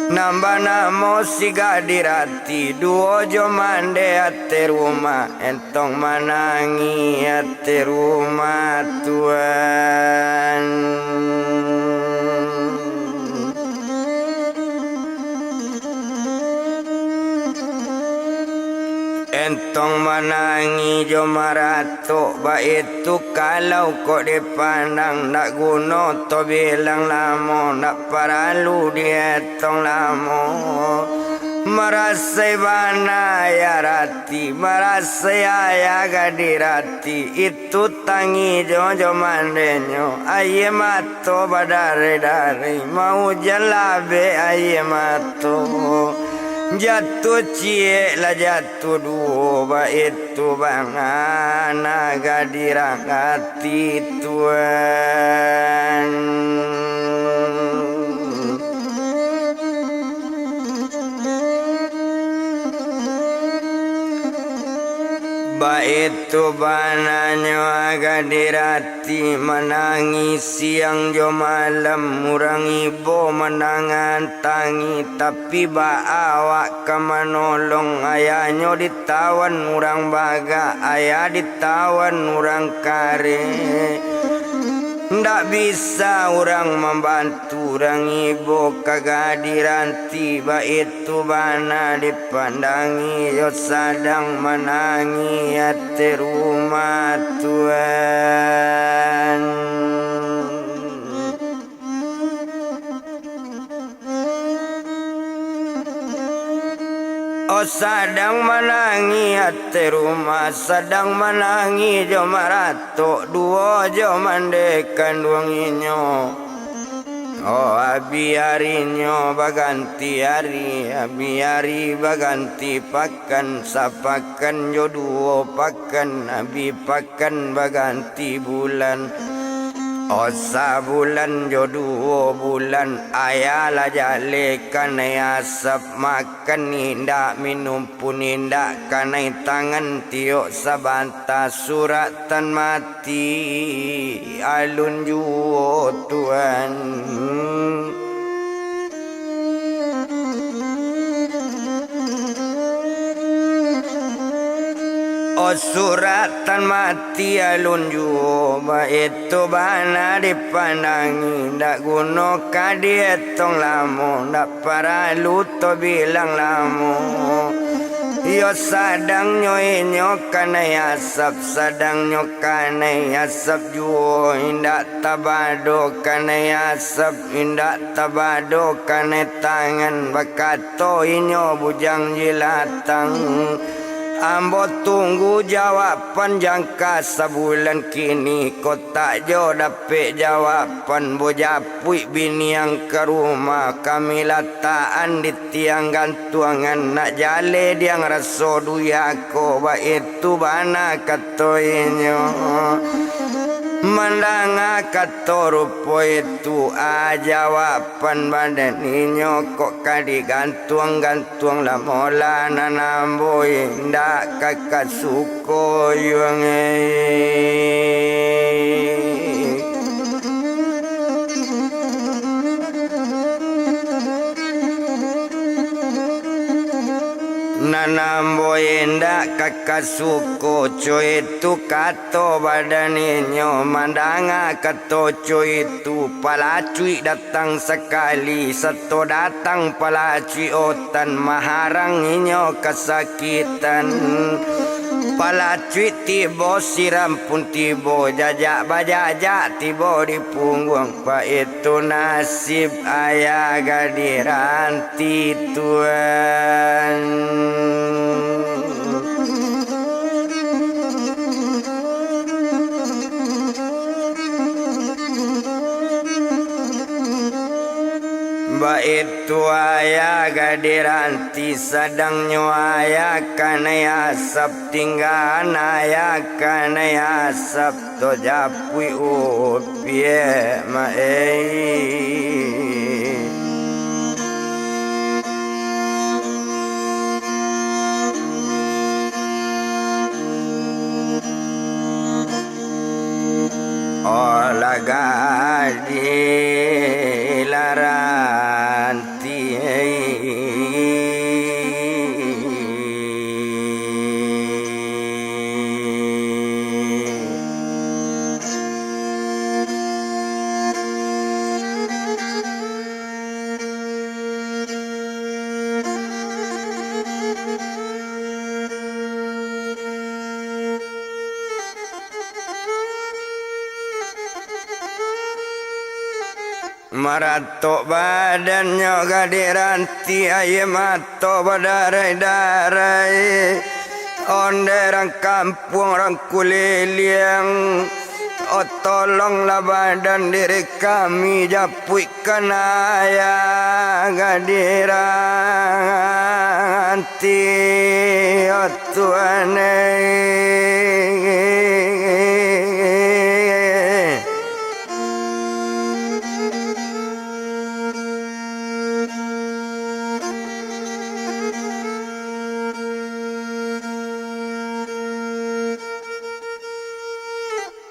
nan banamo Sigadirati, duo jo mande ateh rumah, entong manangih ateh rumah, Tuan. Entong manangih jo maratok, baitu kalau kok dipandang, ndak guno tabilang lamo, ndak paralu dietong lamo. Marasai bana ayah rati, marasai ayah gadih rati, itu tangi jo, jo mandenyo, aia mato badareh-dareh, maujan labek aia mato, jatuah ciek lah jatuah duo, baitu bana gadih rati tuan. Baitu bananyo gadih rati manangih siang jo malam, urang ibo manangan tangi, tapi baa awak ka manolong, ayahnyo ditawan urang bagak, ayah ditawan urang kareh. Ndak bisa urang mambantu, urang ibo ka gadih rati, baitu bana dipandangi, yo sadang manangih ateh rumah tuan. Oh, sadang manangih ateh rumah, sadang manangih jo maratok, duo jo mande kanduang inyo. Oh, abi arinyo baganti ari, abi ari baganti pakan, sapakan jo duo pakan, abi pakan baganti bulan. Oh, sabulan jo duo bulan, ayah lah jaleh kanai asap, makan indak, minum pun indak, kanai tangan tiok sabanta, suratan mati alun juo tuan. Oh, suratan mati alun juo, baitu bana dipandangi, ndak guno ka dietong lamo, ndak paralu to bilang lamo. Iyo sadangnyo inyo kanai asap, sadangnyo kanai asap juo, indak tabado kanai asap, indak tabado kanai tangan, bakato inyo bujang jilatang. Ambo tunggu jawaban jangka sabulan kini, kok tak jo dapek jawaban, bo japuik biniang ka rumah, kami latakan di tiang gantuangan, nak jaleh diang raso duyako, baitu bana kato inyo. Mandanga kato rupo itu, ah, jawaban badan inyo kok ka digantuang-gantuang lamo lah, nan ambo indak ka kasuko yuang. Nan ambo indak ka kasuko, co itu kato badan inyo, mandanga kato co itu, palacuik datang sakali, sato datang palacuik otan, maharang inyo kasakitan. Palacuik tibo, siram pun tibo, jajak bajajak tibo di pungguang, baitu nasib ayah gadih ranti tuan. Baitu ayah gadih ranti, sadangnyo ayah kanai asap, tinggaan ayah kanai asap, to japuik upiak maei. Olah gadih lah ranti. Maratok badannyo gadih ranti, aia mato badarai-darai. Ondeh rang kampuang, rang kuliliang, o tolonglah badan diri kami, japuikkan aia gadih ranti, o Tuhan e.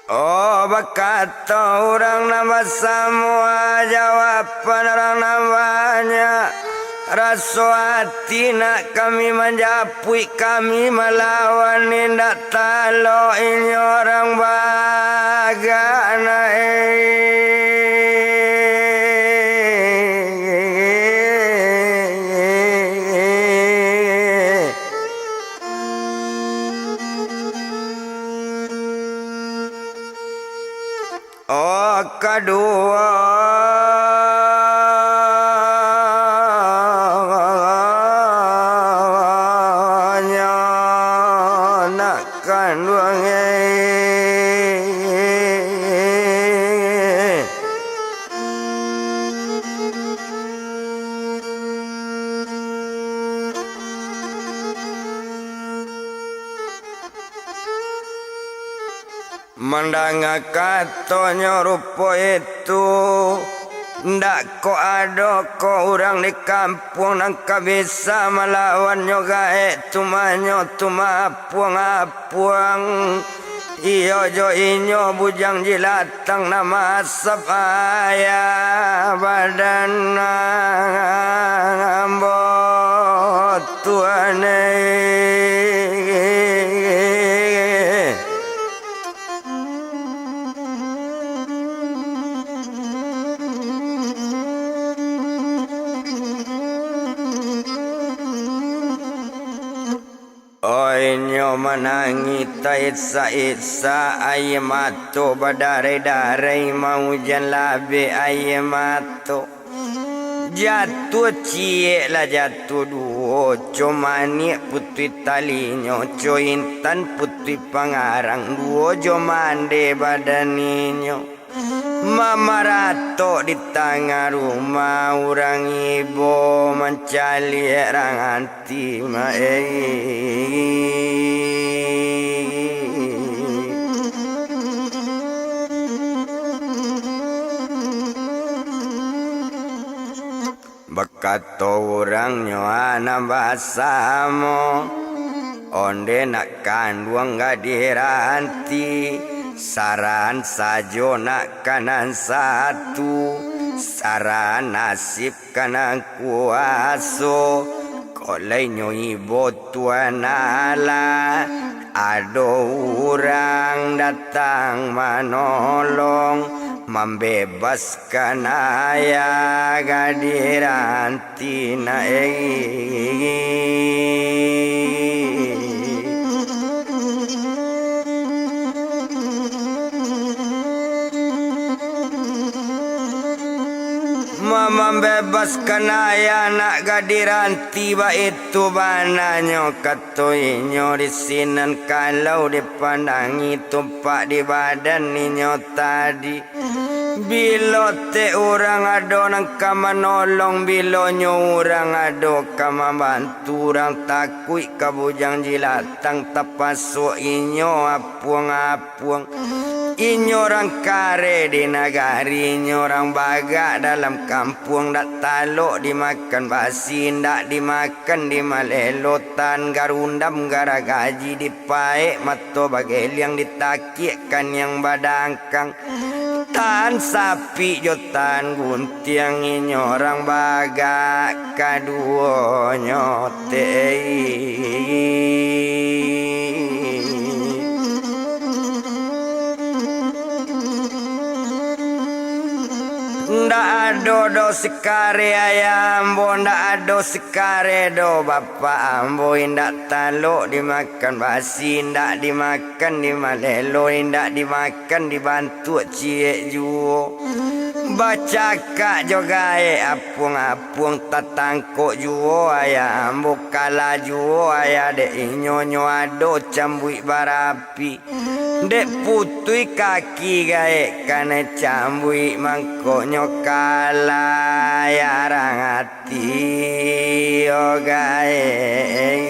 Oh, bakato urang nan basamo, jawaban urang nan banyak. Raso ati nak kami manjapuik, kami malawan, indak talok inyo urang bagak na, eh. Oh, kaduonyo nak kanduang, eh. Mandanga katonyo rupo itu, ndak ko ado ko urang di kampuang nan ka bisa malawannyo gaek tumanyo tu maapuang-apuang. Iyo jo inyo bujang jilatang nan maasap aia badan ambo, Tuan e. Oi, nyo manangih taisak-isak, aia mato badarai-darai, maujan labek aia mato. Jatuah ciek lah jatuah duo, co maniak putuih talinyo, co intan putuih pangarang, duo jo mandeh badan inyo. Mamaratok di tangah rumah, urang ibo mancaliak rang anti ma-, eh. Bakato urang nyo anak basamo, onde nak kanduang gadih ranti, sarahan sajo nak ka nan satu, sarahan nasib ka nan kuaso, kok lai nyo ibo Tuan Allah, ado urang datang manolong, mambebaskan ayah gadih ranti na, eh. Ma-, mambebaskan ayah nak gadih ranti baitu bananyo, kato inyo di sinan, kalau dipandangi tumpak di badan inyo tadi. Bilo tek urang ado nan ka manolong, bilonyo urang ado ka mambantu, urang takuik ka bujang jilatang, tapaso inyo apuang-apuang. Inyo urang kareh di nagari, inyo urang bagak dalam kampuang, ndak talok dimakan basi, ndak dimakan di malelo, tan garundam garagaji, dipaek mato bageliang, ditak- kiak kaniang badangkang, tahan sapik jo tahan guntiang, inyo urang bagak kaduonyo te. Ndak ado doh sikareh ayah ambo, ndak ado sikareh doh bapak ambo, indak talok dimakan basi, indak dimakan Kan di malelo indak dimakan, dibantuak ciek juo. Bacakak jo gaek apuang-apuang, tatangkok juo ayah ambo, kalah juo ayah dek inyo, nyo ado cambuik barapi. Dek putuih kaki gaek kanai cambuik, mangkonyo kalah ayah rang ati. Tio gaek.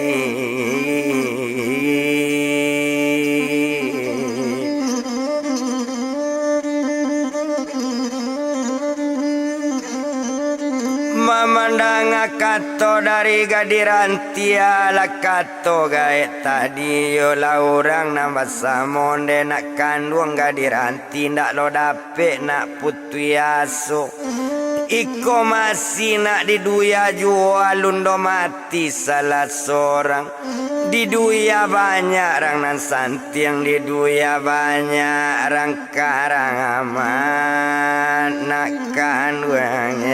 Mamandanga kato dari gadih ranti, alah kato gaek tadi, iyolah urang nan basamo, ndeh nak kanduang gadih ranti, ndak lo dapek nak putuih aso. Iko masih nak diduya juo alun doh mati salah sorang. Diduya banyak rang nan santiang, diduya banyak rang karang amat nak kanduang.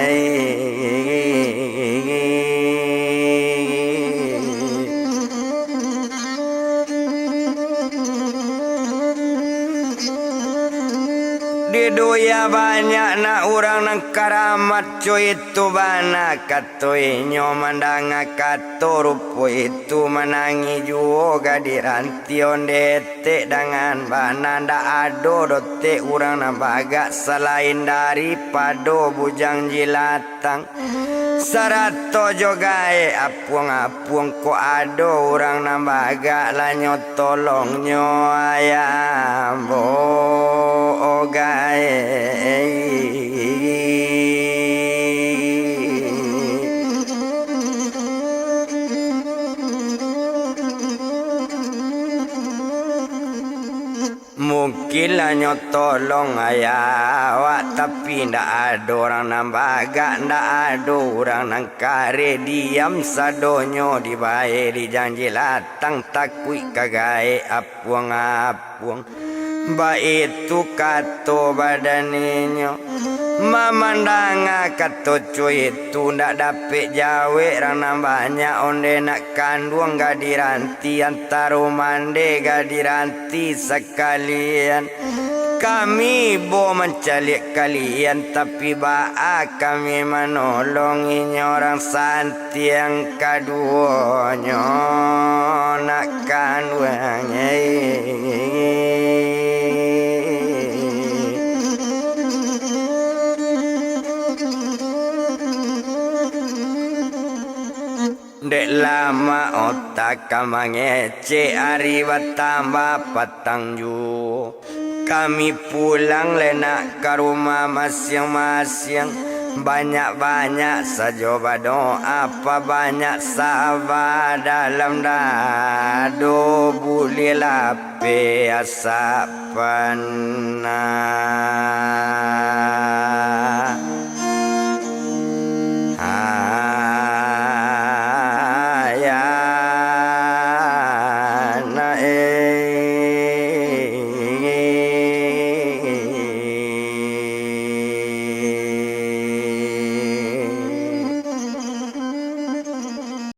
Diduya banyak nak urang nan karamat, co itu bana kato inyo, mandanga kato rupo itu, manangih juo gadih ranti, ondeh etek dangan bana, ndak ado doh tek urang nan bagak salain daripado bujang jilatang. Sarato jo gaek apuang-apuang, kok ado urang nan bagak, lah nyo tolongnyo ayah ambo gaek. Mungkin lah nyo tolong ayah awak, tapi ndak ado urang nan bagak, ndak ado urang nan kareh, diam sadonyo dibae di jang jilatang, takuik ka gaek apuang-apuang. Baitu kato badan inyo. Mamandanga kato co itu, ndak dapek jawek rang nan banyak, ondeh nak kanduang gadih ranti, antaro mandeh gadih ranti sakalian. Kami ibo mancaliak kalian, tapi baa kami manolong inyo rang santiang kaduonyo nak kanduang. Dek lamak otak ka mangecek, ari batambah patang juo. Kami pulang lai nak ka rumah masiang-masiang. Banyak-banyak sajo badoa, pabanyak saba dalam dado, buliah lapeh asak panah.